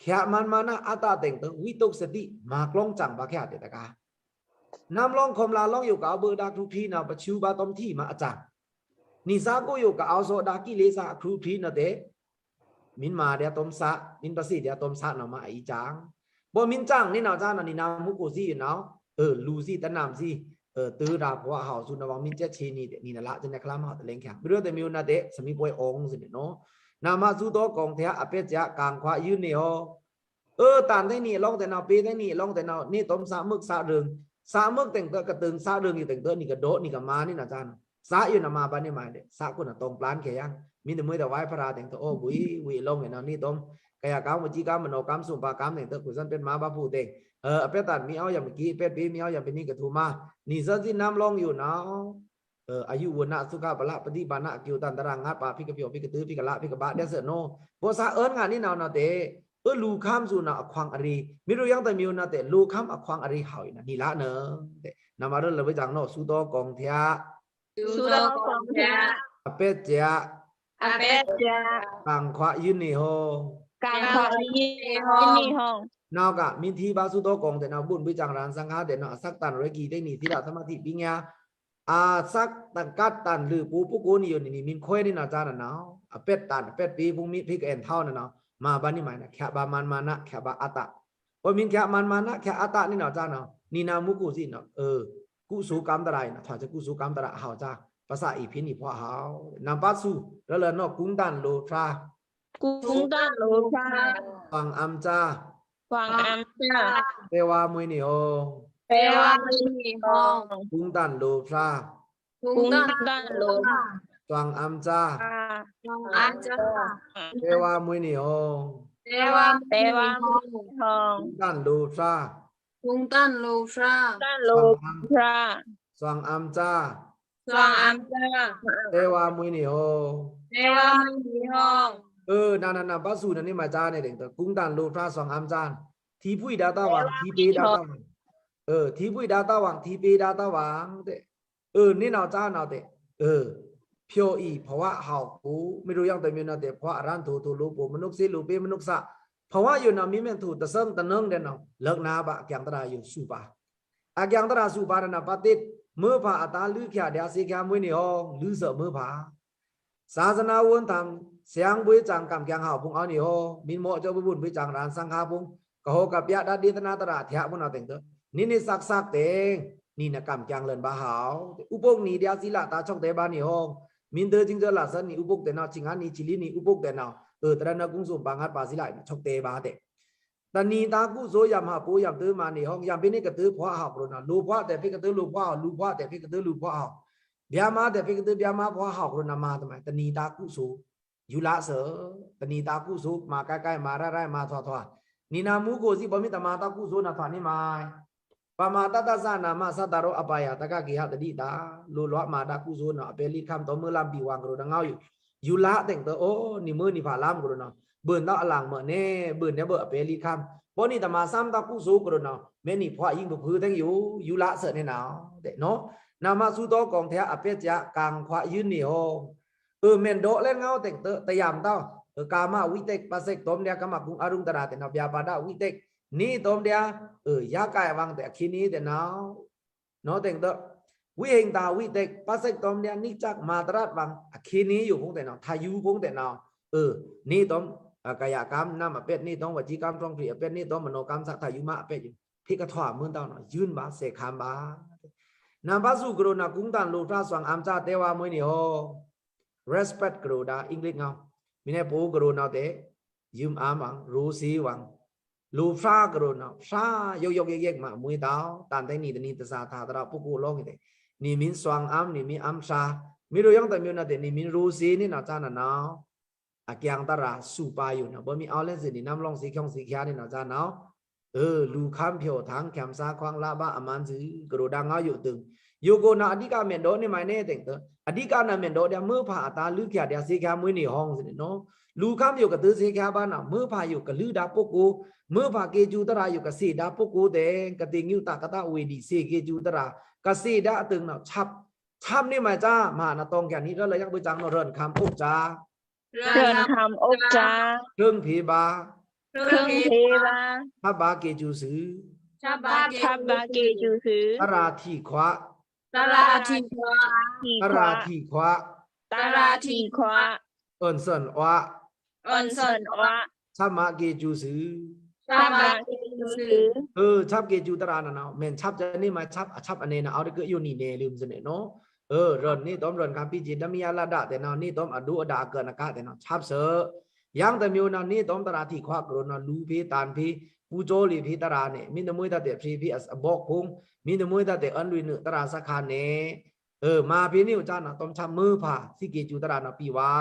ချာမန်မန အတတဲင်တ ဝိတုစတိ မႃးကျွင်းစံပါချာတဲ့တကား နမ်းလောင်း ခွမ်လႃလောင်းယို ကအဝ်ဘိုဒါ ခရုဖြီနဝ် ပဆူပါတုမ်ထီမႃးအစံ နီသးကိုယို ကအဝ်သောဒါ ကိလေသာ အခရုဖြီနဝ်တဲ့ မင်းမႃးဒျာတုမ်သ မင်းပသေ့ဒျာတုမ်သနဝ် မႃးအီစံ ပော်မင်းစံ နီနဝ်စံနဝ် နီနဝ်မူကိုစံယိုနော အဵု လူစံ တနမ်စံ အဵု တေဒါ ဘဝဟဝ်သူနဝ် မင်းစက်ချေနီတဲ့ နီနလၢစံ နခလမ်ဟဝ်တလဲင်ချာ မီးရိုးတမျိုးနဝ်တဲ့ သမီးပွဲအောင်စံနေနော နမသူတော်ကောင်း ထျာ အပျက်စံ ကံခွါယိုနေဟော အဵု တန်တဲနီ အလောင်းတဲနဝ် ပေတဲနီ အလောင်းတဲနဝ် နီတုမ်သမိုက်သရံ သမိုက်တဲင်တ ကတိုင်သရံယိုတဲင်တ နီကဒေါ် နီကမႃး နီနဝ်စံနဝ် သယိုနမႃး ပါနေမႃးတဲ့ သကိုနဝ် တောင်းပန်ချာယင်း မင်းတမွေးတဝိုင်းဖရာတဲင်တ အိုဝီဝီအလောင်းတဲနဝ် နီတုမ် ကာယကံ ဝจีကံ မနောကံ သုပါကံတဲင်တ ကိုယ်စွမ်းပျက်မႃး ဘၣ်ဖူးတဲ့ အဵု အပျက်တန် မီးအောက်ယံ မကီး အပျက်ပေ မီးအောက်ယံ ပနီကထူမႃး နီသီသီ နမ်းလောင်းယိုနဝ် အဵု ဝဏ္ဏ သုခ ဗလ ပဋိပါဏ်ဏ အကျိုးတန်တရာ ငါးပါး ဖိကပျော် ဖိကတၢ ဖိကလ ဖိကဘၣ် ဒျာစၢ်နော ပော်သ အဵု ငါ နီနဝ်နဝ်တဲ့ အဵု လူခမ်းသူနဝ် အခွင့်အရေး မီးရိုးရာတစ်မျိုးနဝ်တဲ့ လူခမ်းအခွင့်အရေးဟဝ်ယိုနဝ် နီလၢနဝ်တဲ့ နမရလဝိဇ္ဇာန်နော သူတော်ကောင်း ထျာ သူတော်ကောင်း ထျာ အပျက်စံ အပျက်စံ ကံခွါယိုနေဟော ကံခွါယိုနေဟော နောက်က မင်းထီပါ သူတော်ကောင်း တဲနဝ် ဘုန်းဘုရား ရဟန်းသံဃာ တဲနဝ် အသက်တန် ရဲကီ တဲနီ သီလ သမာဓိ ပညာ အသက်တန် ကတ်တန် လိုပုဂ္ဂိုလ်နီယိုနီ မင်းခွဲနီနဝ်စံနဝ် အပျက်တန် အပျက်ပေ ဘုန်းမီး ဖိကအဲန်ထောင်းနဝ် မႃး ပါနေမႃးနဝ် ချာပါမန်မန ချာပါအတ္တ ပော်မင်းချာမန်မန ချာအတ္တနီနဝ်စံနဝ် နီနဝ်မူကိုစံနဝ် အဵု ကုသိုလ်ကံတရာယိုနဝ် ထွာစကုသိုလ်ကံတရာဟဝ်စံ ပါစံ အီဖိနီ ဘဝဟဝ် နမ်ပါသူ ရလနော ကုံတန်လိုဖြာ ကုံတန်လိုဖြာ သွင်အမ်စံ သွင်အမ်စံ ပေဝါမွေးနေဟော ပေဝါမွေးနေဟော ကုံတန်လိုဖြာ ကုံတန်လိုဖြာ သွင်အမ်စံ သွင်အမ်စံ ပေဝါမွေးနေဟော ပေဝါမွေးနေဟော ကုံတန်လိုဖြာ ကုံတန်လိုဖြာ သွင်အမ်စံ သွင်အမ်စံ ပေဝါမွေးနေဟော ပေဝါမွေးနေဟော အဵု နနန ပါသူနဝ် နီမႃးစံနေတဲင်တ ကုံတန်လိုဖြာ သွင်အမ်စံ ထီဖုံဒါတဝံ ထီပေဒါတဝံ အဵု ထီဖုံဒါတဝံ ထီပေဒါတဝံ တဲ အဵု နီနဝ်စံနဝ်တဲ့ အဵု ဖြော်အီ ဘဝဟဝ်ကို မီးရိုးရာတစ်မျိုးနဝ်တဲ့ ဘဝအရဟံ ထိုထိုလိုပုဂ္ဂိုလ် မနုဿေလိုပေ မနုဿ ဘဝယိုနဝ် မီးမန်ထိုတသင်တနင်္ဂနွေနဝ် လၢကနာ်ဘၣ် အကျန်တရာယို သူပါ အကျန်တရာသူပါနဝ် ပတိတ် မွေးဖါအတၢ် လိုင်းချာဒျာ သေ့ချာမွေးနေဟော လိုင်းသဵင်မွေးဖါ သာသနာ့ဝန်ထမ်း သင်ဘွေ့စံ ကံၢ်ကျင်ဟဝ် ဖုံးအီနေဟော မင်းမော်ကျော် ဘုန်းဘုရား ရဟန်းသံဃာ ဖုံး ကဟောကပြ ဒါဒေသနာတရာ ထျာပုနဝ်တဲင်တ နီနီသက်သက်တဲင် နီနဝ်ကံၢ်ကျင်လန်ဘၣ်ဟဝ် ဥပုသ်နီဒျာ သီလတၢ် ချွတ်တဲဘၣ်နေဟော မင်းတၢ် ကျိန်ကျိန်လသနီ ဥပုသ်တဲနဝ် ကျိန်အနီ ကျိလီနီ ဥပုသ်တဲနဝ် အဵု တရဏဂုဏ်သိုပ်ပါငတ်ပါ သီလ ချွတ်တဲဘၣ်တဲ တနံၤတၢ်ကုသိုလ် ယံဟပ်ပို့ ယံတၢ်မၤနေဟော ယံဖိနီကတၢ ဘဝဟဝ်ကရုဏာ လိုဘဝတဲ ဖိကတၢ လိုဘဝဟဝ် လိုဘဝတဲ ဖိကတၢ လိုဘဝဟဝ် ဗျာမတဲ ဖိကတၢ ဗျာမဘဝဟဝ်ကရုဏာ မၤတမံၤ တနံၤတၢ်ကုသိုလ် ယူလသဵင် တနံၤတၢ်ကုသိုလ် မၤကဲကဲ မၤရဲရဲ မၤထွာထွာ နီနဝ်မူကိုစံ ပော်မီးတမၤတၢ်ကုသိုလ်နဝ် ထွာနီမႃး ပမတ္တသ နာမ သတ္တရော အပါယ တက္ကဂေဟ တဒိတံ လိုလွတ်မၤတၢ်ကုသိုလ်နဝ် အပဲလိတ်ခမ်း တောင်မုလမ်း ဘိဝံကရုဏာ ငေါယို ယူလသၢင်တၢ အို နီမုၢ်နီဖးလမ်းကရုဏာ ဘိုၼ်တၢ်အလင်မၢန့ၣ် ဘိုၼ်တၢ်ဘိုၼ် အပဲလိတ်ခမ်း ပော်နီတမၤသမ်တၢ်ကုသိုလ်ကရုဏာ မဲနီဖှိၣ်ယိင်းပဖုသၢင်ယို ယူလသၢင်န့ၣ်နဝ် တဲနဝ် နမသူတော်ကောင်း ထျာ အပျက်စံ ကံခွါယိုနေဟော အဵု မန်ဒေါ်လဲငေါတဲင်တၢ တယံတၢ အဵု ကာမဝိတ္တက ပစိတ်တုမ်ဒျာ ကာမဂုဏ်အာရုံသရၣ်တဲနဝ် ဗျာပါဒဝိတ္တက နီတုမ်ဒျာ အဵု ယကဲဝံတဲ့ အခီနီတဲနဝ် နဝ်တဲင်တၢ ဝိဟိင်္စာဝိတ္တက ပစိတ်တုမ်ဒျာ နီစက်မတရတ်ဝံ အခီနီယိုဖုံးတဲနဝ် ထယူဖုံးတဲနဝ် အဵု နီတုမ် ကာယကံ နမ်အပျက် နီတုမ် ဝจีကံ ထွင်ဖြေအပျက် နီတုမ် မနောကံ သထယူမအပျက်ယို ဖိကထွာမုၼ်တဝ်နဝ် ယိုၼ်းဘၣ် သေၶမ်းဘၣ် နမ်ပါသူကရုဏာ ကုံတန်လိုဖြာ သွင်အမ်စံ တဲဝါမွေးနေဟော respect ကရုဏာ အင်္ဂလိပ်ငေါ မီးနီပိုကရုဏာတဲ ယိုၼ်းအမ်ဝံ ရိုသေဝံ လိုႏဖြာႏကရိုꩻ နော်ꩻ၊ ဖြာႏယောက်ျောက်ယက်ျက်မး မွေးတဝ်း တန်တဲ့နံၤတနံၤ တဆာႏထါႏသရၣ်ပုဂ္ဂိုလ်လောင်းတဲ့ နေမင်းစွမ်းအား နေမင်းအားဖြာႏ မီးရိုးယင်းတမီးနာတဲ့ နေမင်းရိုးစေး နေနော် ကြားနာနော်။ အကျဉ်းသရၣ် စူပါယိုနော် ဗမာအဝ်းလဲစ့ၢ် နေနမ်းလောင်းစေး ချောင်းစေး ချား နေနော် ကြားနော်။ အဲ လူႏခမ်းဖြိုးထင် ချမ်းသာခွင့် လဘအမန်စု ကရိုဒါငါယိုတုင် ယိုကိုနော် အဓိကမန်ဒိုးနေမး နေတင်တဲ့ အဓိကနာမန်ဒိုးဒီး မွေးဖာအတား လွိုက်ချားဒီး စေးချားမွေးနေ ဟောင်းစ့ၢ် နေနော်။ လူႏခမ်းယိုကတၢၢ် စေးချားဘၣ်နော် မွေးဖာယိုကလုဒါပုဂ္ဂိုလ် မွေးဖာက့စူသရၣ်ယိုကစေးဒါပုဂ္ဂိုလ်တဲ့ ကတိငူတကတဝေဒီ စေးက့စူသရၣ် ကစေးဒါအတုင်နော် ချပ် ချပ်နေမး ကြားမးနော် တောင်းချားနေ ရလဲယင်း ဗိုလ်ချောင်းနော် ရန်ခမ်းအိုက်ကြား ရန်ခမ်းအိုက်ကြား ဖြိုးဖေႏဗာႏ ဖြိုးဖေႏဗာႏ ချပ်ဗာႏက့စူစု ချပ်ဗာႏက့စူစု သရၣ်ထီခွါ သရၣ်ထီခွါ သရၣ်ထီခွါ သရၣ်ထီခွါ အွန်စွန်ဝါ အွန်စွန်ဝါ ချပ်မးက့စူစု ချပ်မးက့စူစု အဲ ချပ်က့စူသရၣ်နော်နော် မန်ချပ်စ့ၢ် နေမး ချပ် အချပ်အနေနော် အဝ်းတကယိုနီနဲ လိုမ်းစ့ၢ် နေနော်။ အဲ ရန်နေတွမ် ရန်ခမ်းပီးစေး ဒမီယလဒါတဲ့နော် နေတွမ် အဒိုအဒါကနကတဲ့နော် ချပ်စ့ၢ်။ ယင်းတမီးနော် နေတွမ် သရၣ်ထီခွါကရိုနော် လူႏဖေႏ တန်ဖေႏ ပူဇော်လေ့ဖေႏသရၣ်နဲ့ မီးတမွေးတတ်တဲ့ ဖြေဖေႏအဘိုးဖုံ မီးတမွေးတတ်တဲ့ အွန်လွေနု သရၣ်စခါနဲ့ အဲ မၤဖေႏနေ ကြားနော် တွမ်ချပ်မွေးဖာ စေးက့စူသရၣ်နော် ပီဝါ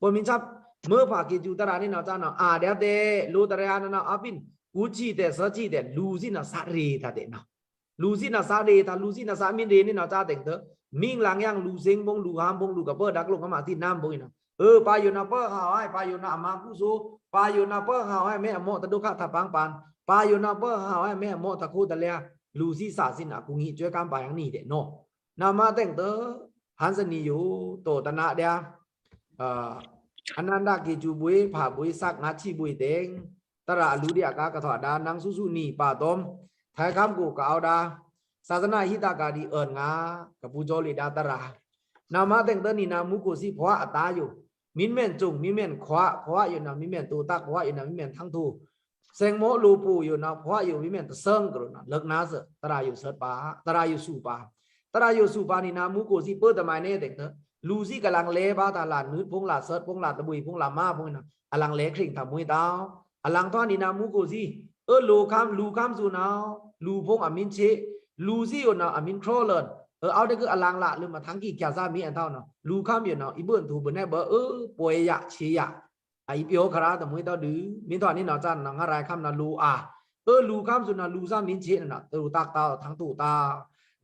ပေ့မင်းချပ် မွေးဖာက့စူသရၣ် နေနော် ကြားနော် အာ ဒဲးတဲ့ လိုတရဲအနနော် အပင်း ကူချီတဲ့ စချီတဲ့ လူႏစ့ၢ်နော် စရဲတာတဲ့နော်။ လူႏစ့ၢ်နော် စရဲတာ လူႏစ့ၢ်နော် စမင်းရဲ နေနော် ကြားတင်တဲ့ မင်းလင်ယင်း လူႏစင်ဘုံ လူႏဟမ်းဘုံ လူႏကပ္ပဒါကလုကမသီနမ်းဘုံ နေနော်။ အဲ ပါယိုနော် ပႃးဟဝ်ဟဲ ပါယိုနော် အမါကူဆို ပါယိုနော် ပႃးဟဝ်ဟဲ မဲအမော့တဒုက္ခထပ်ပန်းပန် ပါယိုနော် ပႃးဟဝ်ဟဲ မဲအမော့တခိုတလဲ လူႏစ့ၢ်စ့ၢ်နော် ကူညီဆွဲ ကမ်းပါယင်းနေ တဲ့နော်။ နမးတင်တဲ့ ဟန်စနီယို တိုတနာဒျာ အဲ အနန္ဒာက့စူဘွေ ဖာဘွေ သက္ကငါချီဘွေတင် သရၣ်အလူႏဒျာကါကထွာဒါ နင်စုစုနီ ပါတွမ် ထဲခမ်းကို ကအဝ်ဒါ သာသနာ့ဟိတကာရီ အွန်ငါ ကပူဇော်လေ့ဒါသရၣ် နမးတင်တဲ့ နေနမူကိုစံ ဖွာအတားယို မင်းမန်စုံ မင်းမန်ခွါ ဖွာယိုနော် မင်းမန်တိုတၢ် ဖွာယိုနော် မင်းမန်ထင်းထို စဲင်မောလိုပိုယိုနော် ဖွာယို မင်းမန်တစင်းကရိုနော် လွေးနာစ့ၢ် သရၣ်ယိုစူပါ သရၣ်ယိုစူပါ သရၣ်ယိုစူပါ နေနမူကိုစံ ပေ့တမး နေတင်တဲ့ လူႏစ့ၢ်ကလင်လဲဗာႏ တၢ်လၢနုတ်ဖုံ လၢသတ်ဖုံ လၢတဘွေဖုံ လၢမါဖုံ နေနော် အလင်လဲခရင် တမွေးတဝ်း အလင်ထွား နေနမူကိုစံ အဲ လူႏခမ်း လူႏခမ်းစုနော် လူႏဖုံအမင်းချေ လူႏစ့ၢ်ယိုနော် အမင်းခရောလန် အဲ အဝ်တကအလင်လၢ လိုမ်းမး ထင်းကီချာစမီး အန်ထောက်နော် လူႏခမ်းယိုနော် အီဘွန်ထူဘွန်နဲဘၢ အဲ ပွဲယၣ် ချေယၣ် အီပျော်ခရာ တမွေးတဝ်းဒု မင်းထွား နေနော် ကြားနော် ငါရဲခမ်းနော် လူႏအာ အဲ လူႏခမ်းစုနော် လူႏစမင်းချေ နေနော် တိုတၢ်တဝ်း ထင်းတိုတၢ်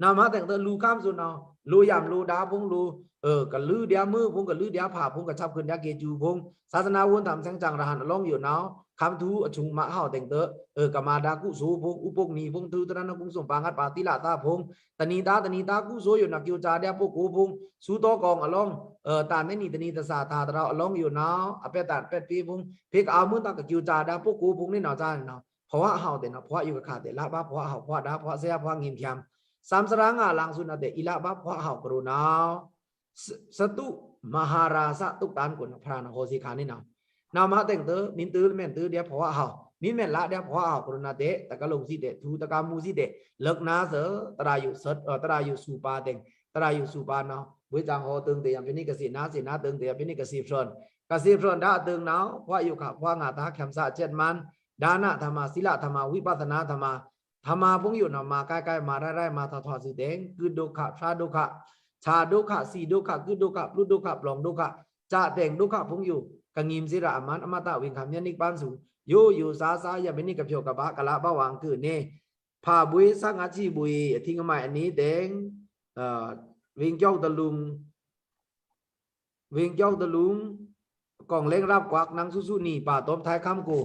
နမးတင်တဲ့ လူႏခမ်းစုနော် လူႏယမ် လူႏဒါဖုံ လူႏ အဲ ကလုဒျာမွေးဖုံ ကလုဒျာဖာဖုံ ကချပ်ခွန်ဒျာက့စူဖုံ သာသနာဝန်ထမ်း စဲင်စံရဟန်းအလောင်းယိုနော် ခမ်းထူအထုံမး ဟဝ်တင်တဲ့ အဲ ကမၤဒါကူဆိုဖုံ ဥပုပ်နံၤဖုံ ထူတရနော် ကုံစုံပါငတ်ပါ သီလသးဖုံ တနံၤတၢ်တနံၤတၢ် ကူဆိုယိုနော် က့ဝ်စၢဒျာပုဂ္ဂိုလ်ဖုံ ဆူတီကောင်းအလောင်း အဲ တန်တဲ့နံၤတနံၤ တဆာႏထါႏသရၣ်အလောင်းယိုနော် အပျဲၢ်တန်ပျဲၢ်ဖေႏဖုံ ဖေႏကအဝ်မုၼ်တၢ် ကက့ဝ်စၢဒျာပုဂ္ဂိုလ်ဖုံ နေနော် ကြားနော် ဖွာဟဝ်တဲ့နော် ဖွာယိုကခါတဲ့ လဘၣ်ဖွာဟဝ် ဖွာဒါ ဖွာဆဲး ဖွာငိမ်ချမ်း သမ်စရငါလင်စုနော်တဲ့ အီလဘၣ်ဖွာဟဝ်ကရိုနော် စတုမဟာရာဇ တုတ်တန်ကိုနော် ဖျါနော် ဟောစီခါ နေနော် နမးတင်တဲ့ မင်းတိုမဲန်တိုဒျာဖွာဟဝ် မင်းမဲန်လဒျာဖွာဟဝ်ကရိုနော်တဲ့ တကလုံစံတဲ့ ထူတကမူစံတဲ့ လွေးနာစ့ၢ် သရၣ်ယိုစူပါတင် သရၣ်ယိုစူပါနော် ဗွေးစံဟောတင်တဲ့ ယမ်ဖဲန့ၣ်ကစံး နါစံး နါတင်တဲ့ ယမ်ဖဲန့ၣ်ကစံးဖြွန် ကစံးဖြွန်ဒါတင်နော် ဖွာယိုခါ ဖွာငါတၢ် ချမ်းသာချက်မှန် ဒါနဓမ္မ သီလဓမ္မ ဝိပဿနာဓမ္မ ဓမ္မဖုံယိုနော် မၤကဲကဲ မၤရဲရဲ မၤထွာထွာစုတင် ကုဒုက္ခ ဖြာဒုက္ခ ဆာဒုက္ခ သီဒုက္ခ ကုဒုက္ခ ပျုဒုက္ခ ပျောင်ဒုက္ခ စတဲ့ဒုက္ခဖုံယို ကငိမ်စ့ရအမန် အမတဝိင်္ခမျၢၼ်ၼိပ်ပန်စု ယိုယိုစါစါ ယမ်ဖဲန့ၣ်ကဖျိကဘၣ် ကလဘၣ်ဝၢင်းကုနေ ဖာဘွေ သက္ကငါချီဘွေ အထံကမၢ်အနံၤတင် အဲ ဝင်းကျောက်တစ်လုံး ဝင်းကျောက်တစ်လုံး ကောင်းလင်ရပ်ကွက် နင်စုစုနီ ပါတွမ် ထဲခမ်းကို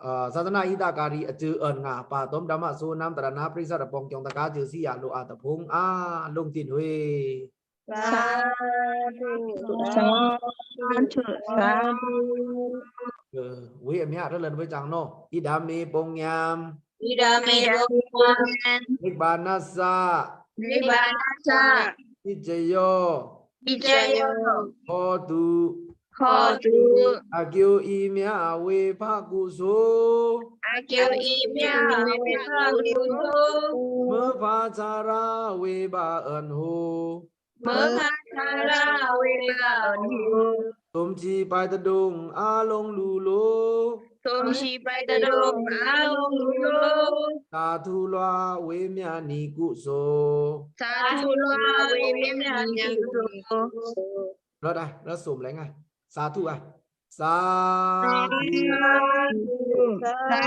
အဲ သာသနာ့ဟိတကာရီ အစုအွန်ငါ ပါတွမ် ဓမ္မစူနမ်တရဏာ ပရိသတ်အပေါင်း ကျောင်းတကား စုစည်းရလိုအပ်တဲ့ဖုံ အားလုံးတင်ဝေး သာဓု သာဓု သာဓု အဲ ဝေးအမျး ရလန်ဝေးစံနော် ဣဒမေ ပုညံ ဣဒမေ ပုညံ နိဗ္ဗာနသ နိဗ္ဗာနသ ပစ္စယော ပစ္စယော ဟောတု ဟောတု အကျိုးအမြတ်ဝေးဖၢကုသိုလ် အကျိုးအမြတ်ဝေးဖၢကုသိုလ် မွဲဖါဆရာဝေးဘၣ်အန်ဟူ မွဲဖါဆရာဝေးဘၣ်အန်ဟူ သုမ်ချီပိုက်တဒုံအားလုံးလူလို သုံးဆံပိုက်တဒိုး မဟာကုသိုလ်။ သာဓုလွှာ ဝေမျှနံၤကုသိုလ်။ သာဓုလွှာ ဝေမျှနံၤကုသိုလ်။ လွတ်ဒါ လွတ်ဆိုမလဲငါ။ သာဓုအာ။ သာဓု သာဓု သာ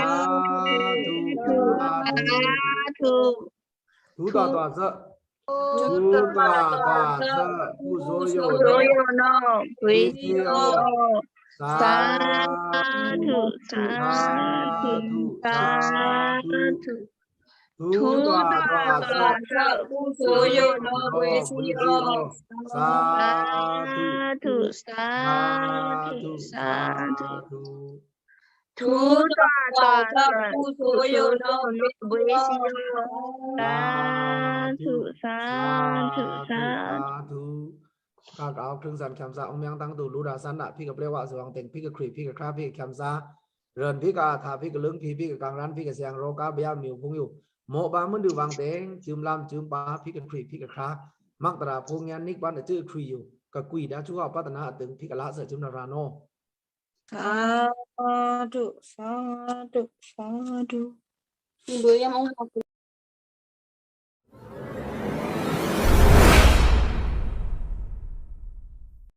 ဓု သာဓု။ ထူးစွာစွာဆပ်။ ထူးစွာစွာဆပ်။ ကုသိုလ်ယုတ်း ယုတ်းနီႈ ဝေသေအော။ သာဓု သာဓု သာဓု။ ထူးစွာစွာဆပ်။ ကုသိုလ်ယုတ်းနီႈ ဝေသေအော။ သာဓု သာဓု သာဓု။ ထူးစွာစွာဆပ်။ ကုသိုလ်ယုတ်းနီႈ ဝေသေအော။ သာဓု သာဓု သာဓု။ ကကအိုက် ချွင်းသၢမ် ချွင်းသၢမ် အုံမျဉ်းတံတူ လူဒါသန္ဒ ဖိကပျော်ဝါ စွမ်းတန် ဖိကခရံာ် ဖိကခရာ ဖိကချွင်းသၢမ် ရန် ဖိကအထာ ဖိကလွံၢ် ဖိကကံရန် ဖိကသျိုင် ရောဂါဗျာ မီးဖုံယို မော့ပါမွန်ဒု ဝၢင်းတန် စုမ်လမ်း စုမ်ပါ ဖိကခရံာ် ဖိကခရာ မက်တရာ ဖုံညံ နိဗ္ဗာန် အစုခရံာ်ယို ကကွံာ်ဒါ စုဟောက်ပတ္တနာ အတိုင် ဖိကလာသ့ စုမ်နရာနီၤ။ သာဓု သာဓု သာဓု။